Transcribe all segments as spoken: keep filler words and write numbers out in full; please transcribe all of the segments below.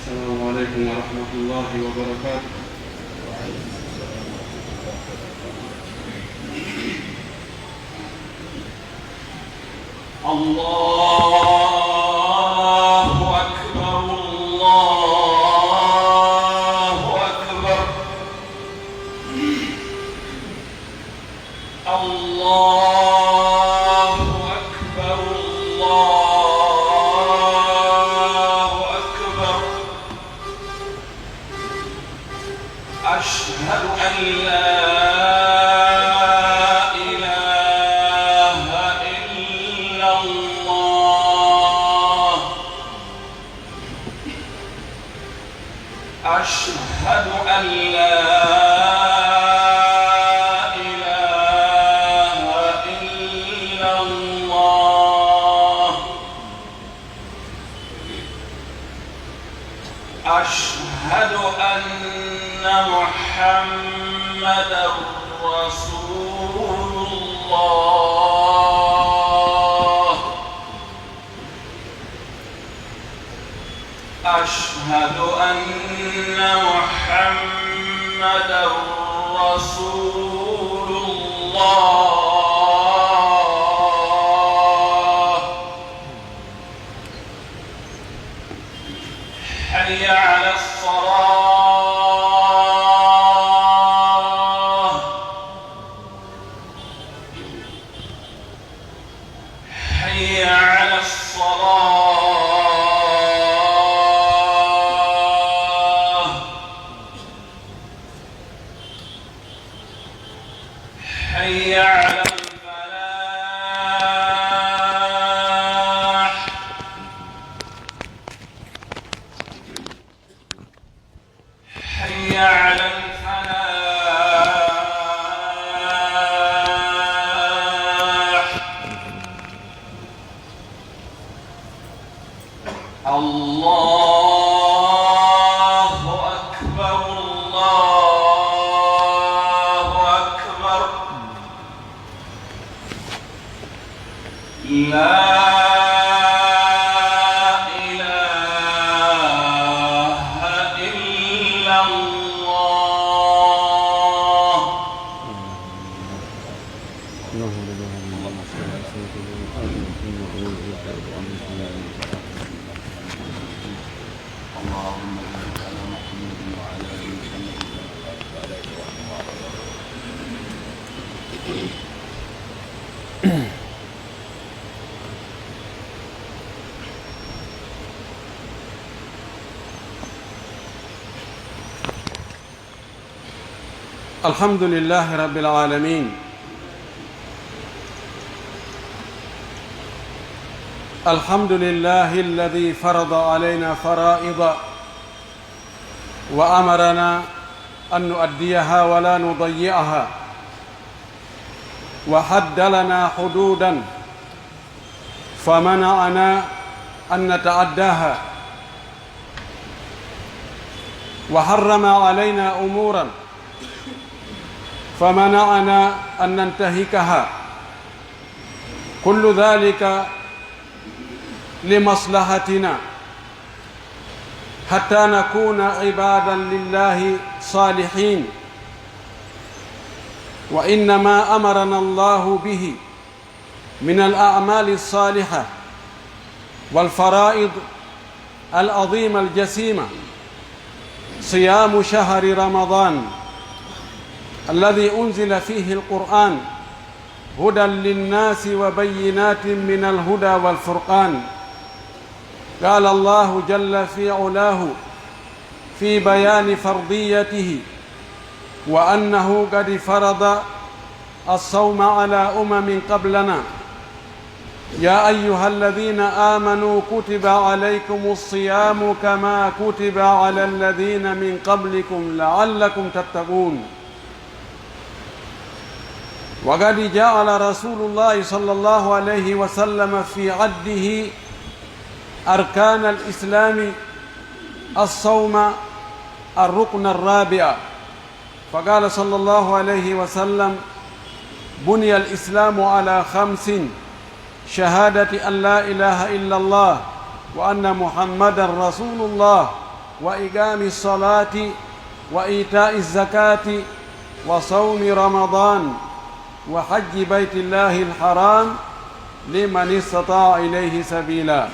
السلام عليكم ورحمة الله وبركاته. الله أكبر، الله أكبر. الله أكبر، الله أكبر. أشهد أن لا إله إلا الله. أشهد أن لا إله إلا الله. أشهد أن محمدا رسول الله. أشهد أن محمدا رسول الله. حي على الصلاة. حي على الصلاة. حي على الفلاح. حي على الفلاح. الله أكبر، الله أكبر. لا إله إلا الله. اللهم بارك على محمد وعلى آل محمد كما باركت على إبراهيم وعلى آل إبراهيم. الحمد لله رب العالمين. الحمد لله الذي فرض علينا فرائض وأمرنا أن نؤديها ولا نضيعها، وحد لنا حدودا فمنعنا أن نتعداها، وحرم علينا أمورا فمنعنا أن ننتهكها، كل ذلك لمصلحتنا حتى نكون عبادا لله صالحين، وإنما أمرنا الله به من الأعمال الصالحة والفرائض العظيمة الجسيمة صيام شهر رمضان الذي أنزل فيه القرآن هدى للناس وبينات من الهدى والفرقان. قال الله جل في علاه في بيان فرضيته وأنه قد فرض الصوم على أمم قبلنا. يا أيها الذين آمنوا كتب عليكم الصيام كما كتب على الذين من قبلكم لعلكم تتقون. وقد جعل رسول الله صلى الله عليه وسلم في عده أركان الإسلام الصوم الركن الرابع، فقال صلى الله عليه وسلم: بني الإسلام على خمس، شهادة أن لا إله إلا الله وأن محمدا رسول الله، وإقام الصلاة وإيتاء الزكاة وصوم رمضان وحج بيت الله الحرام لمن استطاع إليه سبيلا.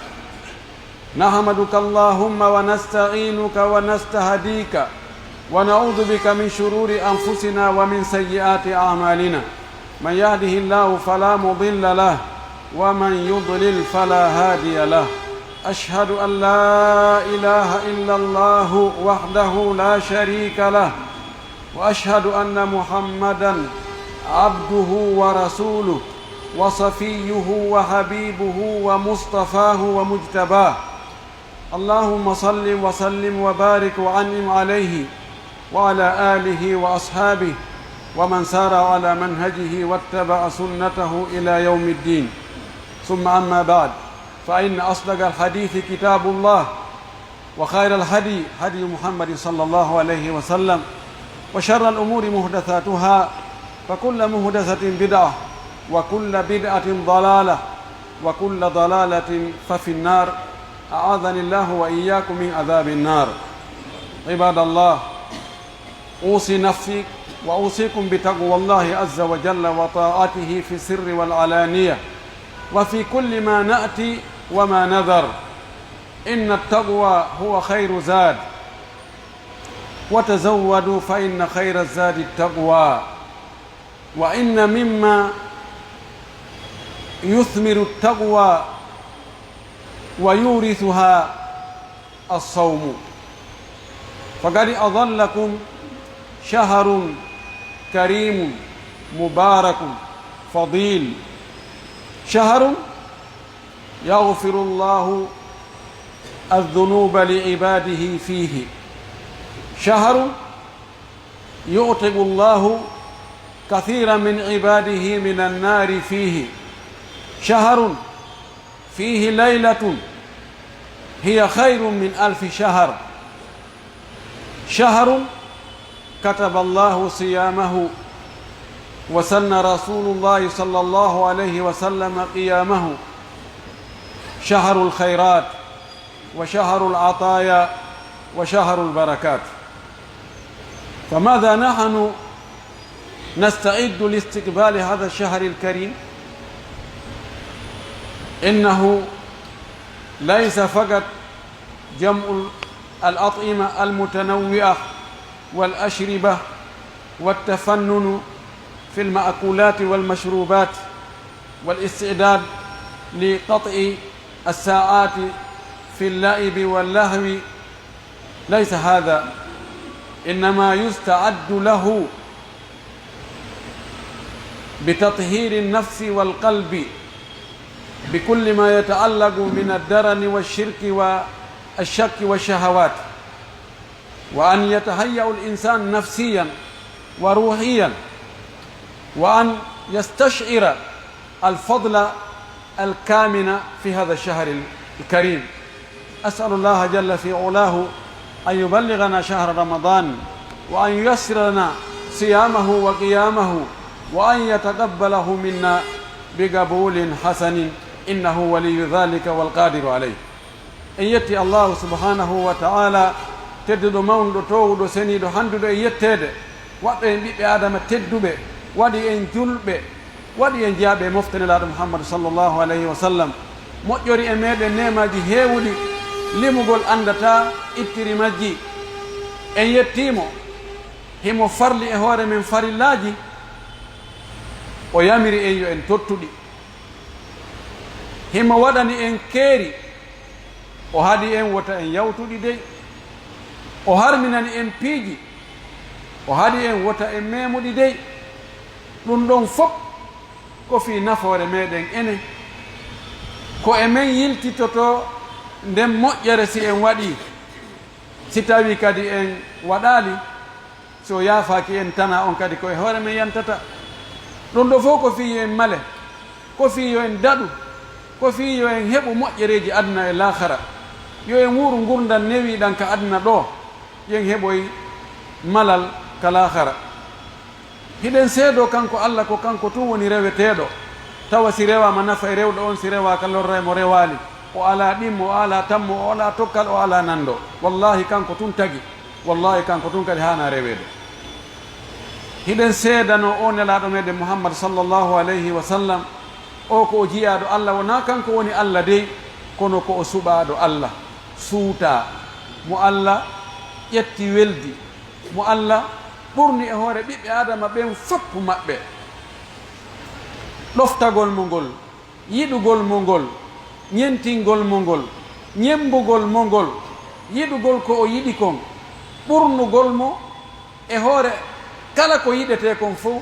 نحمدك اللهم ونستعينك ونستهديك ونعوذ بك من شرور أنفسنا ومن سيئات أعمالنا. من يهده الله فلا مضل له ومن يضلل فلا هادي له. أشهد أن لا إله إلا الله وحده لا شريك له، وأشهد أن محمدا عبده ورسوله وصفيه وحبيبه ومصطفاه ومجتباه. اللهم صل وسلم وبارك وأنعم عليه وعلى آله وأصحابه ومن سار على منهجه واتبع سنته إلى يوم الدين. ثم أما بعد، فإن أصدق الحديث كتاب الله، وخير الهدي هدي محمد صلى الله عليه وسلم، وشر الأمور محدثاتها، فكل محدثة بدعة، وكل بدعة ضلالة، وكل ضلالة ففي النار. أعاذني الله وإياكم من عذاب النار. عباد الله، أوصي نفسي وأوصيكم بتقوى الله عز وجل وطاعته في السر والعلانية وفي كل ما نأتي وما نذر. إن التقوى هو خير زاد، وتزودوا فإن خير الزاد التقوى، وإن مما يثمر التقوى ويورثها الصوم، فقد أظلكم شهر كريم مبارك فضيل، شهر يغفر الله الذنوب لعباده فيه، شهر يعتق الله كثيرا من عباده من النار فيه، شهر فيه ليلة هي خير من ألف شهر، شهر كتب الله صيامه وسن رسول الله صلى الله عليه وسلم قيامه، شهر الخيرات وشهر العطايا وشهر البركات. فماذا نحن نستعد لاستقبال هذا الشهر الكريم؟ إنه ليس فقط جمع الأطعمة المتنوعة والأشربة والتفنن في المأكولات والمشروبات والاستعداد لقطع الساعات في اللعب واللهو، ليس هذا، إنما يستعد له بتطهير النفس والقلب بكل ما يتعلق من الدرن والشرك والشك والشهوات، وأن يتهيأ الإنسان نفسيا وروحيا، وأن يستشعر الفضل الكامن في هذا الشهر الكريم. أسأل الله جل في علاه أن يبلغنا شهر رمضان، وأن ييسر لنا صيامه وقيامه، وأن يتقبله منا بقبول حسن، إنه ولي ذلك والقادر عليه. En yetti Allaahu subhaanahu wa ta'aalaa, tedduɗo, mawnuɗo, toowuɗo, seniiɗo, hannduɗo e yetteede, waɗɗo en ɓiɓɓe Aadama tedduɓe, waɗi en julɓe, waɗi en jiyaaɓe e mofte Nelaaɗo Muhammadu sallallaahu alayhi wa sallam, moƴƴori e meeɗen neemaaji heewuɗi, limugol anndataa ittiri majji. En yettii mo, himo farli e hoore men farillaaji, o yamiri en yo en tottu ɗi. Himo waɗani en keeri, o haɗi en wota en yawtu ɗi dey. O harminani en piiji, o haɗi en wota en meemu ɗi dey. Ɗun ɗon fow ko fii nafoore meɗen enen. Ko e men yiltitotoo nden moƴƴere si en waɗii, si tawii kadi en waɗaali, si o yaafaaki en, tanaa on kadi ko e hoore men yantata. Ɗun ɗoo fow ko fii yo en male, ko fii yo en daɗu, ko fii yo en heɓu moƴƴereeji aduna e laakara, yo en wuuru ngurndan newiiɗan ka aduna ɗoo, yo en heɓoy malal ka laakara. Hiɗen seedoo kanko Alla ko kanko tun woni reweteeɗo, tawa si rewaama nafay rewɗo on, si rewaaka lorray mo rewaali. O alaa ɗimmo, o alaa tammo, o alaa tokkal, o alaa nanndo. Wallaahi, kanko tun tagi. Wallaahi, kanko tun kadi haanaa reweede. Hiɗen seedanoo oo Nelaaɗo meɗen Muhammad, sallallahu alayhi wa sallam, oo ko o jiyaaɗo Alla, wonaa kanko woni Alla dey, kono ko o suɓaaɗo Alla, suutaa, mo Alla ƴetti weldi, mo Alla ɓurni e hoore ɓiɓɓe Aadama ɓen foppu maɓɓe. Ɗoftagol mo ngol, yiɗugol mo ngol, ɲentingol mo ngol, ɲemmbugol mo ngol, yiɗugol ko o yiɗi kon, ɓurnugol mo e hoore kala ko yiɗetee kon fow,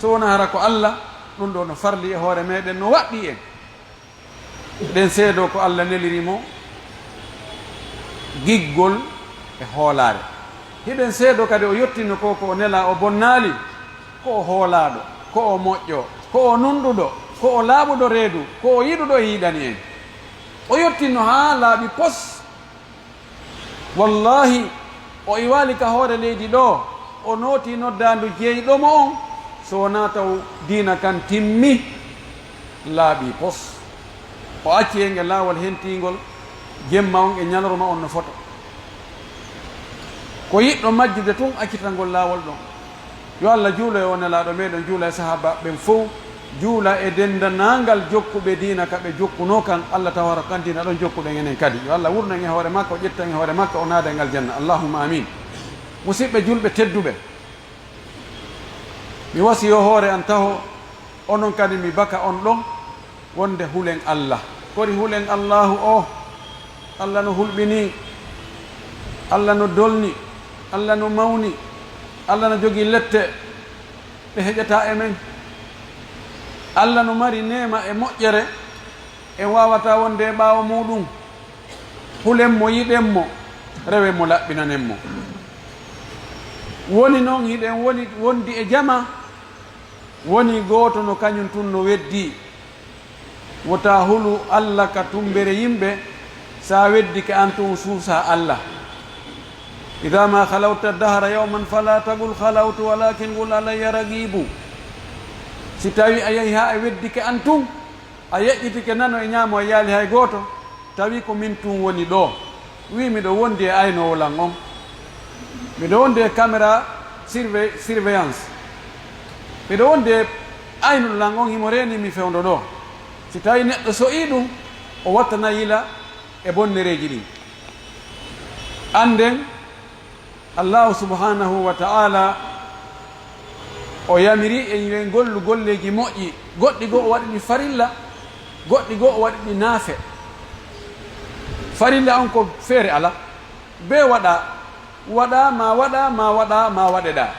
so wonaa hara ko Alla, ɗun ɗoo no farli e hoore meɗen, no waɗɗii en. Ɗen seedoo ko Alla neliri mo giggol e hoolaare. Hiɗen seedoo kadi o yottino ko, ko o nelaa, o bonnaali, ko o hoolaaɗo, ko o moƴƴo, ko o nunɗuɗo, ko o laaɓuɗo reedu, ko o yiɗuɗo e yiɗani en. O yottino haa laaɓi pos. Wallaahi, o iwaali ka hoore leydi ɗoo, o nootii noddaandu jeyɗo mo on, so wonaa taw diina kan timmi, laaɓii pos. O acci en e laawol hentiingol, jemma on e ɲalorma on no foto. Ko yiɗɗo majjude tun accita ngol laawol ɗon. Yo Alla juulo e oo Nelaaɗo meɗen, juula e sahaabaaɓe ɓen fow, juula e denndaangal jokkuɓe diina ka ɓe jokkunoo kan. Alla tawara kan diina ɗon jokkuɗen enen kadi. Yo Alla wurno en e hoore makko, ƴetta en e hoore makko, o naada en aljanna. Allahumma amin. Musiɓɓe julɓe tedduɓe, mi wasiyoo hoore an taho, onon kadi mi baka on ɗon, wonde hulen Alla. Kori hulen Allaahu oo? Alla no hulɓinii, Alla no dolni, Alla no mawni, Alla no jogii lette ɗe heƴataa e men. Alla no mari neema e moƴƴere, en waawataa wonde e ɓaawo muuɗum. Hulen mo, yiɗen mo, rewen mo, laɓɓinanen mo. Woni non hiɗen woni wondi e jamaa, woni gooto no kaɲun tun no weddii. Wota hulu Alla ka tumbere yimɓe, si a weddike an tun suusaa Alla. Idaa maa halawta dahra yawman falaa taqul halawtu walaakin qul alayya raqiibu. Si tawi a yahi haa a weddike an tun, a yeƴƴitike nano e ɲaamo, a yaali hay gooto, tawi ko min tun woni ɗoo. Wii miɗo wondi e aynoowo lan on. Miɗo wondi e caméra survey-, surveillance. Miɗo wondi e aynol lan on, himo reeni mi fewndo ɗoo. Si tawi neɗɗo so'ii ɗun, o wattanay yila e bonnereeji ɗin. Annden, Allaahu subhaanahu wa ta'aalaa, o yamiri en yo en gollu golleeji moƴƴi. Goɗɗi goo o waɗi ɗi farilla, goɗɗi goo o waɗi ɗi naafe. Farilla on ko feere alaa. Bee waɗaa, waɗaa, maa waɗaa, maa waɗaa, maa waɗeɗaa.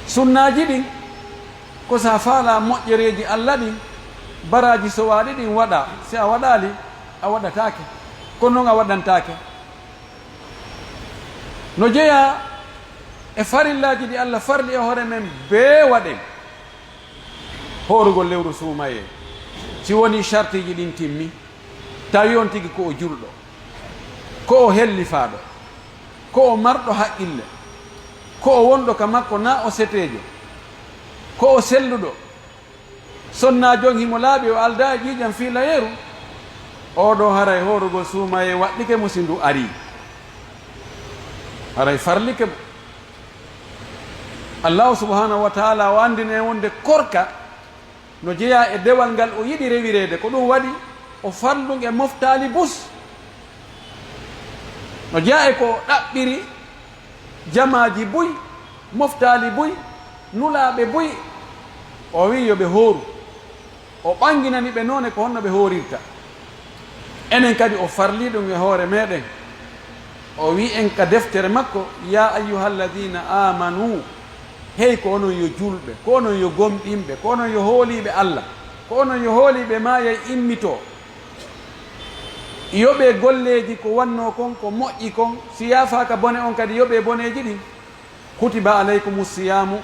Sunnaaji ɗin, ko si a faalaa moƴƴereeji Alla ɗin, baraaji sowaaɗi ɗin waɗaa. Si a waɗaali, a waɗataake. Ko non a waɗantaake. No jeyaa e farillaaji ɗi Alla farli e hoore men bee waɗen. Hoorugol lewru suumayee, si wonii sartiiji ɗin timmi, tawi on tigi ko o julɗo, ko o hellifaaɗo, ko o marɗo haqqille, ko o wonɗo ka makko naa o seteejo, ko o selluɗo, sonnaajo on himo laaɓi, o aldaa e ƴiiƴan fiilayeeru, oo ɗoo haray hoorugol suumayee waɗɗike mo si ndu arii. Haray farlike mo. Allaahu subhaanahu wa ta'aalaa o anndini en wonde korka no jeyaa e dewal ngal o yiɗi rewireede. Ko ɗun waɗi o farlun e moftaali bus. No jeyaa e ko o ɗaɓɓiri jamaaji buy, moftaali buy, nulaaɓe buy, o wi'i yo ɓe hooru. O ɓanginani ɓe noone ko honno ɓe hoorirta. Enen kadi o farlii ɗun e hoore meɗen. O wi'i en ka deftere makko, "Yaa ayyuhalladiina aamanuu, hey ko onon yo julɓe, ko onon yo gomɗinɓe, ko onon yo hooliiɓe Alla, ko onon yo hooliiɓe maayay immitoo. Yoɓee golleeji ko wannoo kon, ko moƴƴi kon, si yaafaaka bone on kadi yoɓee boneeji ɗin." Kutiba alaykumu siyaamu,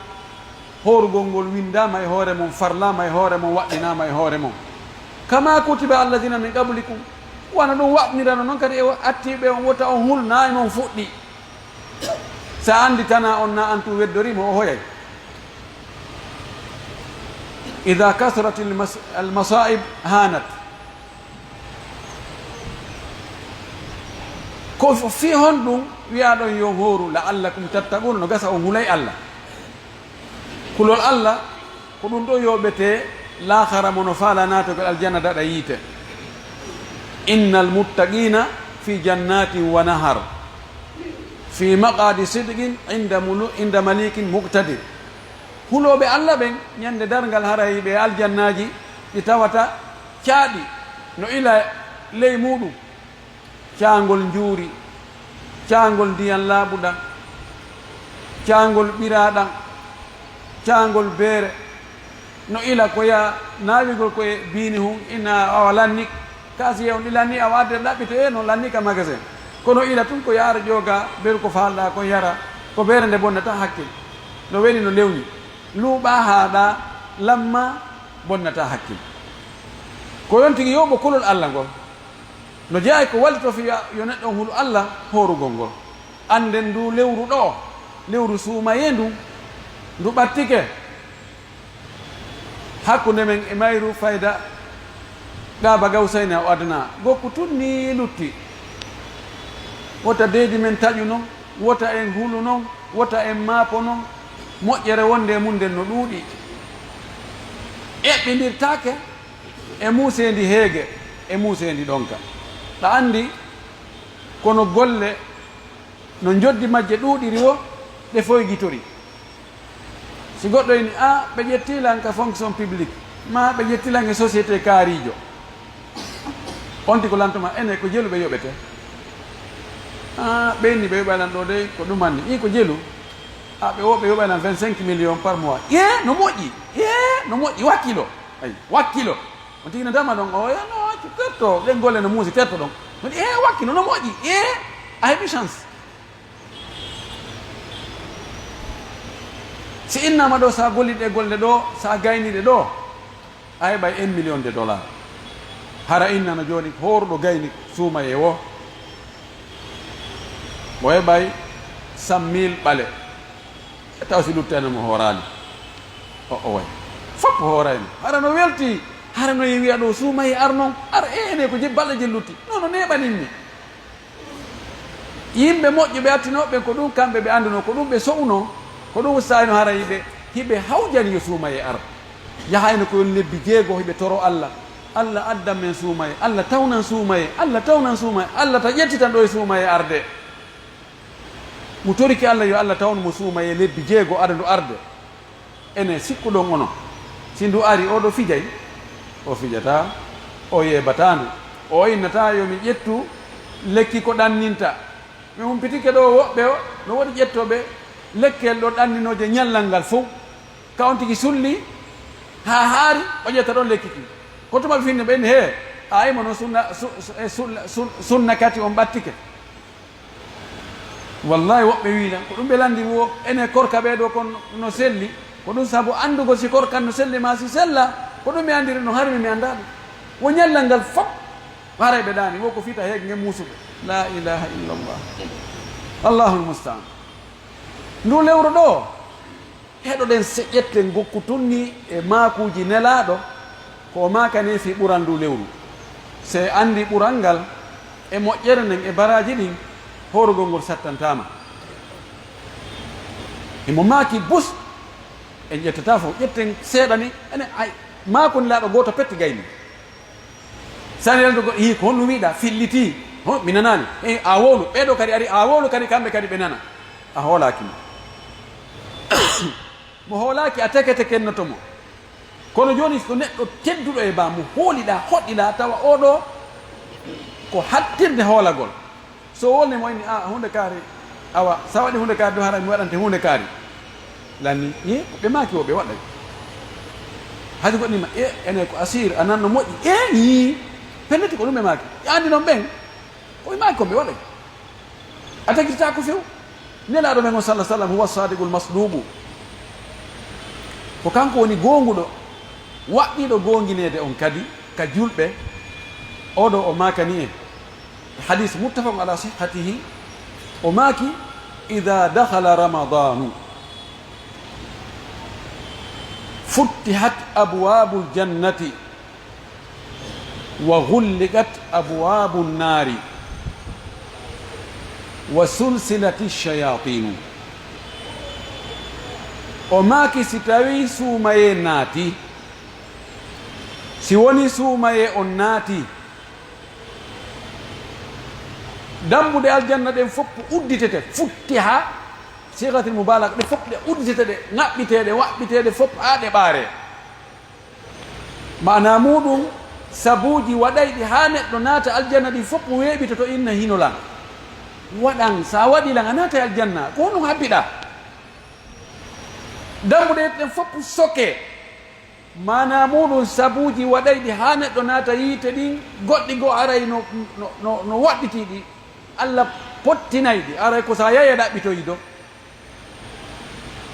hoorugol ngol winndaama e hoore mon, farlaama e hoore mon, waɗɗinaama e hoore mon. Kama kutiba alladina min qablikum, wano ɗun waɗɗinirano non kadi e attiiɓe on, wota on hul, naa e mon fuɗɗi. Sa anndi tana on naa an tun weddori mo, o hoyay. Ida kasratil mas-, al masaib hanat. Ko fii honɗun wi'aaɗon yo on hooru, "La'allakum tattaquuna", no gasa on hulay Alla. Kulol Alla, ko ɗun ɗon yoɓetee laakhara mo no faalaa naatugol aljanna daɗa yiite. "Innal muttaqiina fii jannaatin wa nahar, fii maq'adi sidqin inda mulu-, inda malikin muqtadir." Hulooɓe Alla ɓen, ɲande darngal haray ɓe e aljannaaji ɗi tawata caaɗi no ila ley muuɗun. Caangol njuuri, caangol ndiyan laaɓuɗan, caangol ɓiraaɗan, caangol beere, no ila ko ya naawigol ko e biini hun, ina awa lanni, kaasiye on ɗi lanni, awa adde ɗaɓɓito, e no lanni ka magasin. Kono ila tun ko yaara ƴooga, beru ko faalɗaa kon yara, ko beere nde bonnata hakkil. No weli no lewni, luuɓaa haaɗaa, lammaa, bonnata hakkil. Ko yon tigi yoɓo kulol Alla ngol. No jeyaa e ko wallitoo fii yo neɗɗo on hulu Alla hoorugol ngol. Annden nduu lewru ɗoo, lewru suumayee ndun, ndu ɓattike hakkunde men e mayru fayda Qaaba Gawsayni aw Adnaa. Gokku tun nii lutti. Wota deedi men taƴu non, wota en hulu non, wota en maako non. Moƴƴere wonnde e mun nden no ɗuuɗi. Eɓɓindirtaake e muuseendi heege, e muuseendi ɗonka. Ɗa anndi, kono golle no njoddi majje ɗuuɗiri woo, ɗe foygitori. Si goɗɗo inni, "A, ɓe ƴettii lan ka fonction publique, maa ɓe ƴettii lan e société kaariijo." On tigi ko lanto ma, "Ene, ko jelu ɓe yoɓetee?" "A, ɓe inni ɓe yoɓay lan ɗoo dey, ko ɗumanni." "Ii, ko jelu?" "A, ɓe wo ɓe yoɓay lan vingt-cinq millions par mois." "Ee, no moƴƴi. Ee, no moƴƴi, wakkilo." Ayi, wakkilo. On tigi no dama ɗon, o wi'a, "No, accu, terto, ɗen golle no muusi, terto ɗon." No wi'i, "Ee, wakkilo, no moƴƴi. Ee, a heɓi chance." Si innaama ɗoo, sa golli ɗee golle ɗoo, sa gayni ɗe ɗoo, a heɓay un million de dollars. Hara innano jooni, hooruɗo gayni suumayee woo, o heɓay cent mille ɓale. E taw si luttano mo hooraali, o, o way. Fof hoorayno. Hara no welti, hara no wi'a ɗoo suumayee ar non, ar e ene ko je-, balɗe je lutti. Non no neeɓanin mi. Yimɓe moƴƴuɓe attinooɓe ɓen, ko ɗun kamɓe ɓe anndunoo, ko ɗun ɓe so'unoo, ko ɗun ustaayno haray hiɓe, hiɓe hawjani yo suumayee ar. Yahayno ko yon lebbi jeego hiɓe toroo Alla, "Alla addan men suumayee, Alla tawnan suumayee, Alla tawnan suumayee, Alla ta ƴettitan ɗoo e suumayee arde." Mo torike Alla yo Alla tawnu mo suumayee lebbi jeego aɗa ndu arde. Enen sikkuɗon onon, si ndu ari, oo ɗoo fijay? O fijataa, o yeebataa ndu. O innataa, "Yo mi ƴettu lekki ko ɗanninta." Mi humpitike ɗoo woɓɓe o, no woodi ƴettooɓe lekkel ɗoo ɗanninooje ɲallal ngal fow. Ka on tigi sulli, haa haari, o ƴetta ɗon lekki ki. Ko tuma ɓe finni ɓe inni, "Hee, a aymo no sunna, su-, su-, e sunna, sun-, sunna kati on ɓattike." Wallaahi, woɓɓe wi'i lan, ko ɗun ɓe lanndii woo, enen korka ɓee ɗoo kon no selli, ko ɗun sabu anndugol si korka no selli maa si sella, ko ɗun mi anndiri ɗun, hari mi, mi anndaa ɗun. Wo ɲallal ngal fow, haray ɓe ɗaani, wo ko fita heege ngen muusuɓe. Laa ilaaha illallah. Allahul musta'an. Ndu lewru ɗoo, heɗoɗen se ƴetten gokku tun nii e maakuuji Nelaaɗo, ko o maakani fii ɓural nduu lewru. Se en anndii ɓural ngal e moƴƴere nden e baraaji ɗin, hoorugol ngol sattantaama. Himo maaki bus, en ƴettataa fow, ƴetten seeɗa nii, ene ay, maaku Nelaaɗo gooto petti gayni. Sani rendo goɗɗo, "Hii, ko honɗun wi'uɗaa? Fillitii. Ho, mi nanaali. Eh, a wowlu." Ɓee ɗoo kadi ari, a wowlu kadi, kamɓe kadi ɓe nana. A hoolaaki mo. Mo hoolaaki, a teke tekennoto mo. Kono jooni, so neɗɗo tedduɗo e baa, mo hooliɗaa, hoɗɗiɗaa, tawa oo ɗoo ko hattirde hoolagol. So wowlii mo inni, "A, huunde kaari, awa, sa waɗii huunde kaari ɗun, haray mi waɗante huunde kaari." Lanni, "Ye, ko ɓe maaki woo ɓe waɗay." Hay so goɗɗo nii ma, "E, ene ko asir, anan no moƴƴi." "E, yii, pellet ko ɗun ɓe maaki." Ɓe anndi non ɓen, ko ɓe maaki kon ɓe waɗay. A tagirtaa ko few. Nelaaɗo men on, sallallahu alaihi wasallam, huwa sadiqul masduqu. Ko kanko woni goonguɗo, waɗɗiiɗo goongineede on kadi ka julɓe. Oo ɗoo o maakani en. Hadis muttafaqun ala sihhatihi, o maaki, "Idha dakhala Ramadanu, futtihat abwabul jannati, wa ghulliqat abwabun nari." Wa sulsilati shayatinu. O maaki, si tawii suumayee naati, si woni suumayee on naati, dambuɗe aljanna ɗen fof udditete, futtiha, sigatil mubalaga, ɗe fof ɗe udditete, ɗe ŋaɓɓitee, ɗe waɓɓitee, ɗe fof haa ɗe ɓaaree. Maanaa muuɗum, sabuuji waɗayɗi haa neɗɗo naata aljanna ɗin fof weeɓitoto inna hino lan. Waɗan, so a waɗii lan, a naatay aljanna. Ko honɗum habbiɗaa? Dambuɗe ɗen fof sokee. Maanaa muuɗum, sabuuji waɗayɗi haa neɗɗo naata yiite ɗin, goɗɗi goo aray no, no, no, no waɗɗitii ɗi. Alla pottinay ɗi, aray ko so a yahi a ɗaɓɓitoyi ɗon.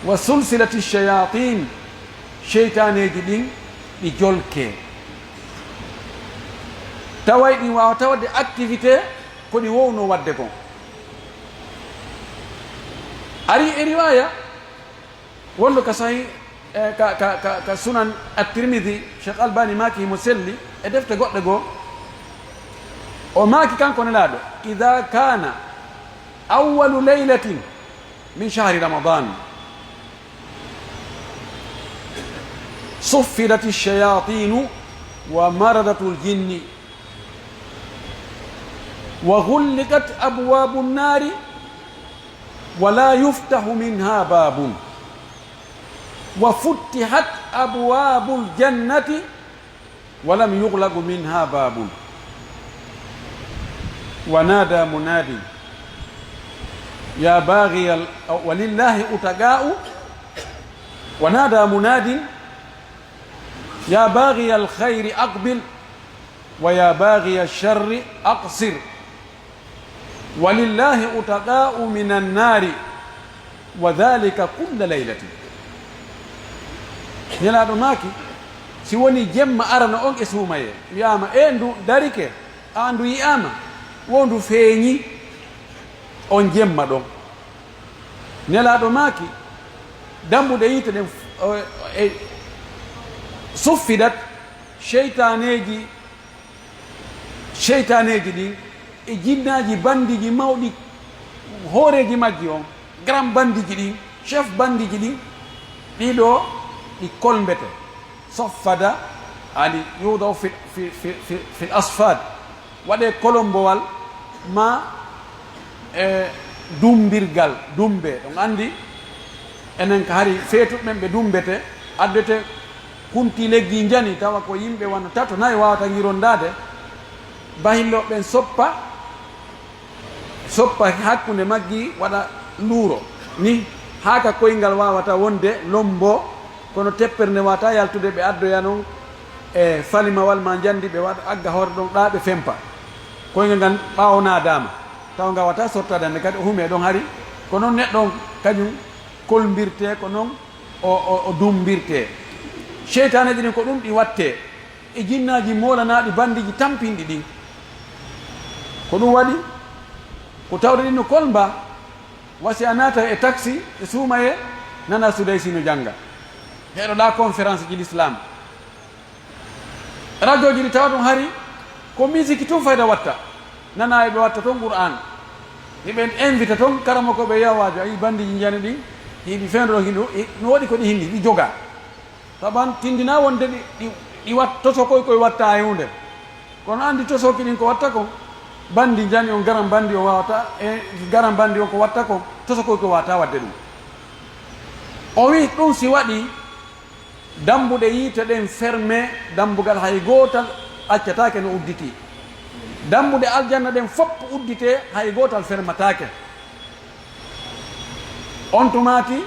Wa sulsilati shayatin, seytaaneeji ɗin, ɗi jolkee. Taway ɗin waawataa waɗde activité ko ɗi wownoo waɗde kon. Ari e riwaaya, wonɗo ka Sahih, eh, ka, ka, ka, ka Sunan At-Tirmidhi, Cheikh Albani maaki himo selli, e defte goɗɗe goo. O maaki kanko Nelaaɗo, "Idha kana awwalu laylatin min shahri Ramadan, suffidati shayatinu wa maradatul jinni, wa ghulliqat abwabu nari, wa la yuftahu minha babun, wa futtihat abwabul jannati, wa lam yughlaqu minha babun. Wa nada munadin, ya baghiyal, wa lillahi utaqa'u, wa nada munadin, ya baghiyal khayri aqbil, wa ya baghiyash sharri aqsir." Walillahi utaqa'u minan nari, wa dhalika kulla laylatin. Nelaaɗo maaki, si woni jemma arano on e suumayee, wi'aama, "Ee, ndu darike, a ndu yi'aama, wo ndu feeñi on jemma ɗon." Nelaaɗo maaki, dambuɗe yiite ɗen, o, e, suffidat, seytaaneeji Seytaaneeji ɗin e jinnaaji banndiji mawɗi, hooreeji majji on, grand banndiji ɗin, chef banndiji ɗin, ɗii ɗoo ɗi kolmbete. Soffada, ani yudaw fi, fi, fi, fi, fil asfad, waɗee kolombowal maa e dummbirgal, dummbe. On anndi, enen ka hari feetuɓe ɓen ɓe dummbete, addete kunti leggi njani, tawa ko yimɓe wano tato, nayo wawata ngirondaade, bahillo ɓen soppa, soppa hakkunde maggi, waɗa luuro. Ni, haa ka koyngal wawata wonde lombo, kono teppere nde wawata yaltude, ɓe addoya non e falimawal ma njandi, ɓe waɗa agga hoore ɗon, ɗaa ɓe fempa. Koyngal ngal ɓaawo naadaama, tawa ngal wata sottaade hannde kadi o humee ɗon hari. Ko non neɗɗo on kañum kolmbirtee, ko non o, o, o dummbirtee. Seytaaneeji ɗin ko ɗum ɗi wattee, e jinnaaji moolanaaɗi banndiji tampinɗi ɗin. Ko ɗum waɗi, ko tawde ɗin no kolmba, wa si a naata e taksi, e suumayee, nana Sudaysi no jannga. Heɗoɗaa conférence ji l'islam. Rajooji ɗi tawa ɗum hari ko misiki tun fayda watta. Nana e ɓe watta ton Qur'an. Hiɓe invita ton karamoko ɓe yawaajo, ayi banndiji njani ɗin, hiɗi fendo ɗon, hiɗi, no waɗi ko ɗi hinni, ɗi joga. Saban tindina wonde ɗi, ɗi, ɗi wat-, tosokoy koy watta e hunde. Kono anndi tosoki ɗin ko watta kon, banndi njani on, garan banndi on wawata, e garan banndi on ko watta kon, tosokoy koy wawata waɗde ɗum. O wi ɗum si waɗi, dambuɗe yiite ɗen ferme, dambugal hay gootal accataake no udditi. Dambuɗe aljanna ɗen fof uddite, hay gootal fermataake. On tumaati,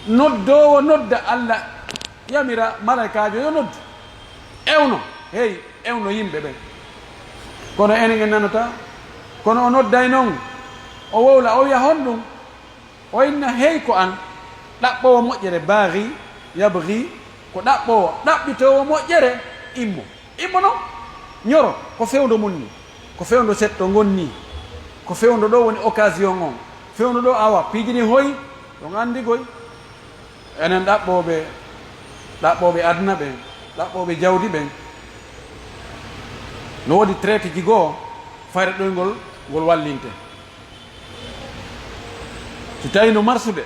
noddoowo nodda, Alla yamira malaykaajo yo noddu. Ewno, hey, ewno yimɓe ɓen. Kono enen en nanata, kono o nodday non, o wowla, o wi'a honɗum? O inna, "Hey ko an, ɗaɓɓoowo moƴƴere, baaghi, yabghi, ko ɗaɓɓoowo, ɗaɓɓitoowo moƴƴere, immo." Immo non, ñoro, ko fewndo mun ni, ko fewndo setto ngon ni, ko fewndo ɗo woni occasion on, fewndo ɗo awa, piiji ɗin hoyi, on anndi goy. Enen ɗaɓɓooɓe, ɗaɓɓooɓe aduna ɓen, ɗaɓɓooɓe jawdi ɓen, no woodi traite ji goo, fayre ɗoyngol ngol wallinte. Si tawii no marsude,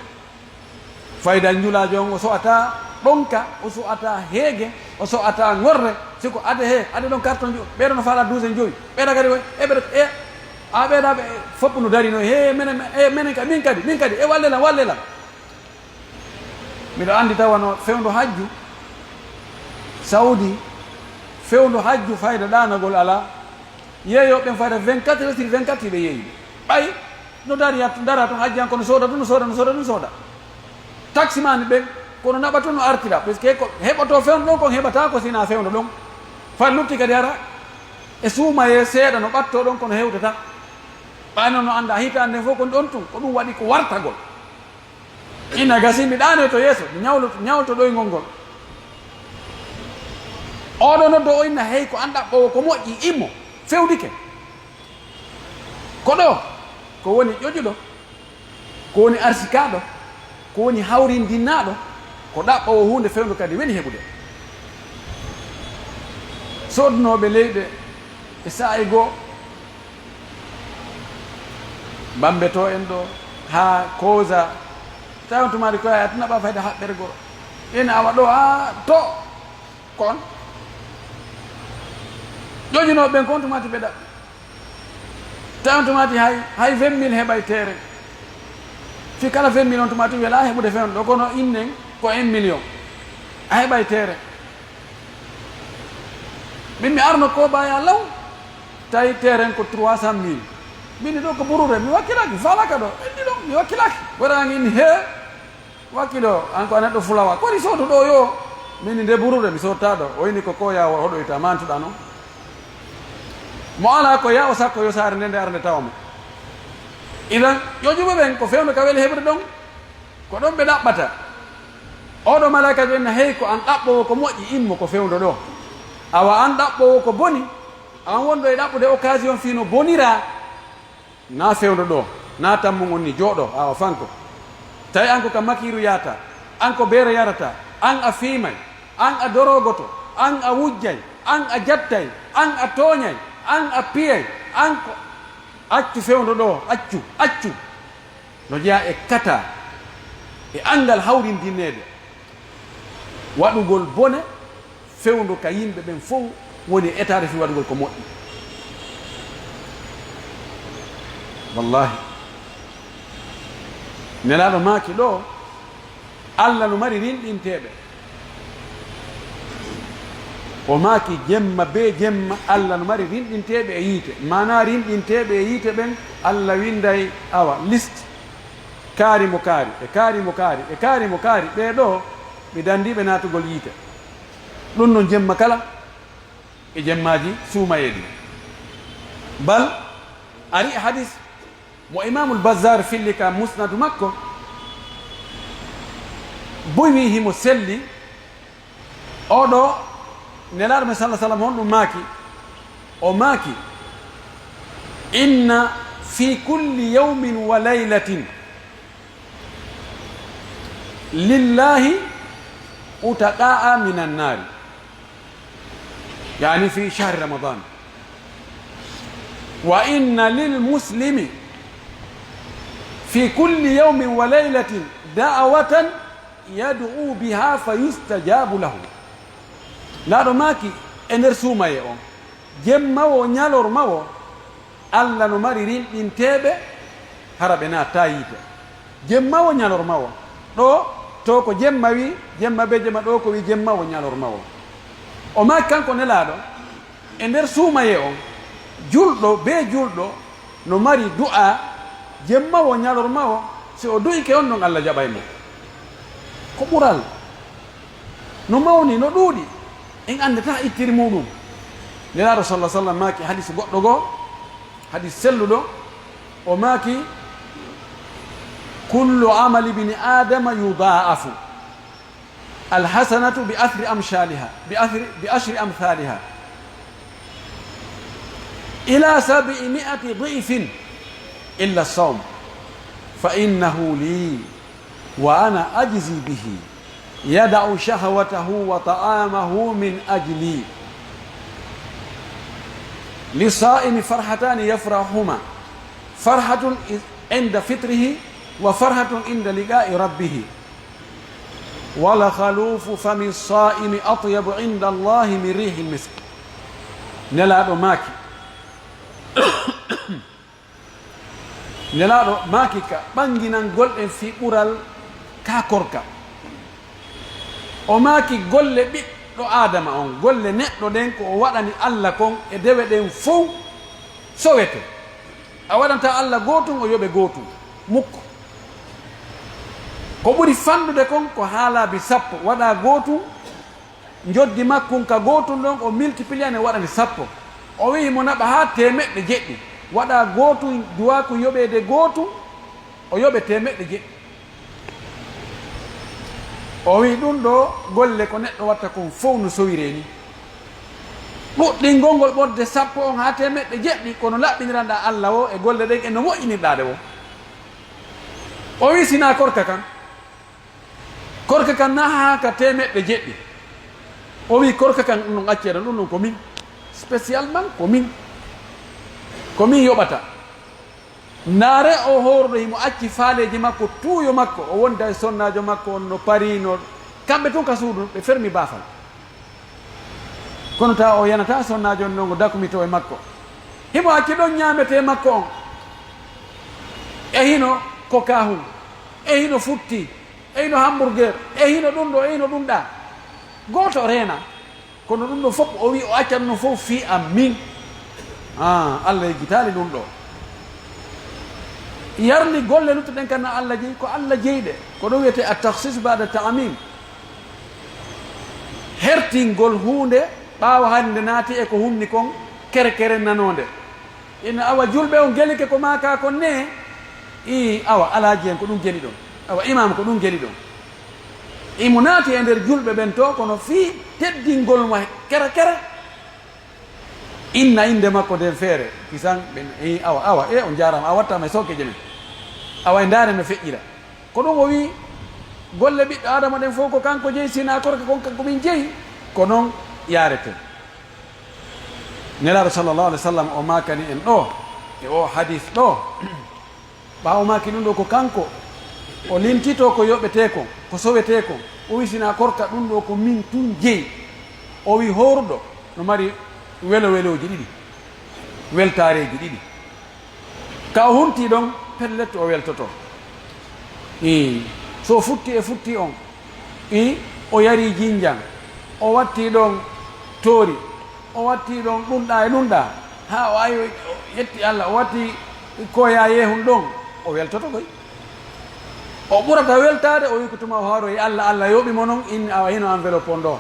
fayda njulaajo on, o so'ataa ɗonka, o so'ataa heege, o so'ataa ŋorre. Si ko ade he, ade ɗon karton jo-, ɓeeɗo no faala duuze jowi, ɓeeɗa kadi, e ɓeeɗa, e, a ɓeeɗa ɓe fof no dari no, he, menen, e, menen ka, min kadi, min kadi, e, walle lan, walle lan. Miɗo anndi tawa no fewndo hajju Saudi, fewndo hajju fayda ɗaanagol alaa. Yeeyooɓe ɓen fayda vingt-quatre heures sur vingt-quatre hiɓe yeeyi. Ɓay no dari yattu, dara ton hajji an, kono sooda tun, no sooda, no sooda, no sooda. Taksimaani ɓen, kono naɓa tun no artira, parce que ko heɓotoo fewndo ɗon, kon heɓataa ko sinaa fewndo ɗon. Fay lutti kadi hara e suumayee seeɗa no ɓattoo ɗon, kono hewtata. Ɓay non no annda hitaande nden fof kon ɗon tun, ko ɗum waɗi ko wartagol. Ina gasi mi ɗaanoy to yeeso, mi ñawlo-, ñawlto ɗoyngol ngol. Oɗo noddo o inna, hey, ko an ɗaɓɓoowo ko moƴƴi, immo, fewndike. Ko ɗo, ko woni ƴoƴuɗo, ko woni arsikaaɗo, ko woni hawrindinnaaɗo, ko ɗaɓɓoowo huunde fewndo kadi weli heɓude. Soodnooɓe leyɗe e saa'i goo, Bambeto en ɗo, haa Koza, tawi on tumaati ko a tuna ɓa fayda haɓɓere goo. Ina awa ɗo, haa to, ko on. Ƴoƴunooɓe ɓen ko on tumaati ɓe ɗaɓɓi. Tawi on tumaati hay, hay vingt mille heɓay terrain. Fii kala vingt mille on tumaati welaa heɓude fewndo ɗo, kono innen ko un million. A heɓay terrain. Min mi arno ko baya law, tawi terrain ko trois cent mille. Min ɗo ko burure, mi wakkilaki, falaka ɗo, ɓen ɗiɗo, mi wakkilaki. Wara ngin he, wakkilo, an ko a neɗɗo fulawa. Ko woni soodu ɗo yo? Min nde burure, mi sotta ɗo. O ini ko ko ya o hoɗoyta, mantuɗa non. Mo ala ko ya o sakko yo saare nde nde arde tawa mo. Idan, ƴoƴuɓe ɓen ko fewndo ka weli heɓude ɗon. Ko ɗon ɓe ɗaɓɓata. Oɗo malaa'ikaajo inna, hey, ko an ɗaɓɓoowo ko moƴƴi, immo ko fewndo ɗo. Awa an ɗaɓɓoowo ko boni, an wonɗo e ɗaɓɓude occasion fii no bonira, na fewndo ɗo, na tammu on ni jooɗo, awa fanko. Tawi an ko ka makiiru yahata, an ko beere yarata, an a fiimay, an a dorogoto, an a wujjay, an a jattay, an a tooñay, an a piyay, an ko, accu fewndo ɗo, accu, accu. No jeyaa e kata, e anngal hawrindinneede, waɗugol bone fewndo ka yimɓe ɓen fow woni e etaade fii waɗugol ko moƴƴi. Wallaahi. Nelaaɗo maaki ɗo, Alla no mari rinɗinteeɓe. O maaki, jemma bee jemma, Alla no mari rinɗinteeɓe e yiite. Maanaa rinɗinteeɓe e yiite ɓen, Alla winnday, awa, liste, kaari mo kaari, e kaari mo kaari, e kaari mo kaari. Ɓee ɗoo, mi danndii ɓe naatugol yiite. Ɗun non jemma kala e jemmaaji suumayee ɗin. Bal, ari e hadis mo Imaamul Bazzaar filli ka Musnadu makko, buy wii himo selli, oo ɗoo Nelaaɗo men, sallallaahu alayhi wa sallam, honɗun maaki? O maaki, inna fi kulli yawmin wa laylatin lillahi utaqa'a minan naari. يعني في شهر رمضان. وإن للمسلم في كل يوم وليلة دعوة يدعو بها فيستجاب له. Nelaaɗo maaki, e nder suumayee on, jemma woo, ñalorma woo, Alla no mari rinɗinteeɓe, hara ɓe naatataa yiite. Jemma woo, ñalorma woo. Ɗoo, to ko jemma wii, jemma bee jemma, ɗoo ko wii jemma woo, ñalorma woo. O maaki kanko Nelaaɗo, e nder suumayee on, julɗo bee julɗo no mari du'aa, jemma woo, ñalorma woo, si o du'ike on ɗon, Alla jaɓay mo. Ko ɓural. No mawni, no ɗuuɗi, en anndataa ittiri muuɗum. Nelaaɗo, sallallaahu alayhi wa sallam, maaki hadiis goɗɗo goo, hadiis selluɗo, o maaki, كل عمل ابن آدم يضاعف، الحسنة بعشر أمثالها، بعشر، بعشر أمثالها، إلى سبعمائة ضعف، إلا الصوم، فإنه لي، وأنا أجزي به، يدع شهوته وطعامه من أجلي. للصائم فرحتان يفرحهما، فرحة عند فطره، وفرحة عند لقاء ربه، ولخلوف فم الصائم أطيب عند الله من ريح المسك. Nelaaɗo maaki, Nelaaɗo maaki ka ɓannginangol ɗen fii ɓural ka korka. O maaki golle ɓiɗɗo Aadama on, golle neɗɗo ɗen ko o waɗani Alla kon e dewe ɗen fow sowete. A waɗanta Alla gootun, o yoɓe gootun. Mukko. Ko ɓuri fanɗude kon ko haa laabi sappo, waɗa gootun, njoddi makkun ka gootun ɗon, o multiplier ne waɗani sappo. O wi'i mo naɓa haa teemeɗɗe jeɗɗi, waɗa gootun, duwaaku yoɓeede gootun, o yoɓe teemeɗɗe jeɗɗi. O wi'i ɗun ɗoo golle ko neɗɗo watta kon fow no sowiree ni. Ɗuɗɗingol ngol ɓorde sappo on haa teemeɗɗe jeɗɗi, kono laɓɓiniranɗaa Alla woo e golle ɗen e no moƴƴinirɗaa ɗe woo. O wi'i sinaa korka kan, korka kan na haa ka teemeɗɗe jeɗɗi. O wi'i korka kan ɗun ɗon accee ɗon, ɗun ɗon ko min. Spécialement ko min. Ko min yoɓata. Naare o hooruɗo himo acci faaleeji makko, tuuyo makko, o wonda e sonnaajo makko on no parii, no kamɓe tun ka suudu, ɓe fermi baafal. Kono tawa o yanataa sonnaajo on non o dakumito e makko. Himo acci ɗon ñaametee makko on. E hino kokahun, e hino futti, e hino hamburger, e hino ɗun ɗoo, e hino ɗun ɗaa. Gooto reena. Kono ɗun ɗoo fow o wi'i o accan no fow fii an min. Ah, Alla yeggitaali ɗun ɗoo. Yarli golle luttuɗen kan na Alla jeyi, ko Alla jeyi ɗe. Ko ɗun wi'etee at-takhsis ba'da ta'mim. Hertingol huunde ɓaawo hande naati e ko hunni kon kere kere nanoonde. Ina awa julɓe on gelike ko maakaa kon ne? Ii, awa alaaji en ko ɗun geli ɗon. Awa imaam ko ɗun geli ɗon. Imo naati e nder julɓe ɓen to, kono fii teddingol mo kere kere. Inna innde makko nden feere, kisan ɓen, ii, awa, awa, e on jaaraama, a wattaama e sookeeje men. Awa e ndaare no feƴƴira. Ko ɗun o wi'i, golle ɓiɗɗo Aadama ɗen fow ko kanko jeyi, sinaa korka kon kanko min jeyi, ko non yaareten. Nelaaɗo sallallahu alaihi wasallam o maakani en ɗoo, e oo hadiis ɗoo, ɓaawo maaki ɗun ɗoo ko kanko, o lintitoo ko yoɓetee kon, ko sowetee kon, o wi'i sinaa korka ɗun ɗoo ko min tun jeyi. O wi'i hooruɗo no mari welo welooji ɗiɗi, weltaareeji ɗiɗi. Ka o huntii ɗon, pellet o weltoto. Ii, so o futti e futti on, ii, o yarii jinjan, o wattii ɗon toori, o wattii ɗon ɗun ɗaa e ɗun ɗaa, haa o awi, o yetti Alla, o wattii koyaa yeehun ɗon, o weltoto koy. O ɓurata weltaade, o wi'i ko tuma o haaroyi Alla, Alla yoɓi mo non, inni awa hino enveloppe on ɗoo.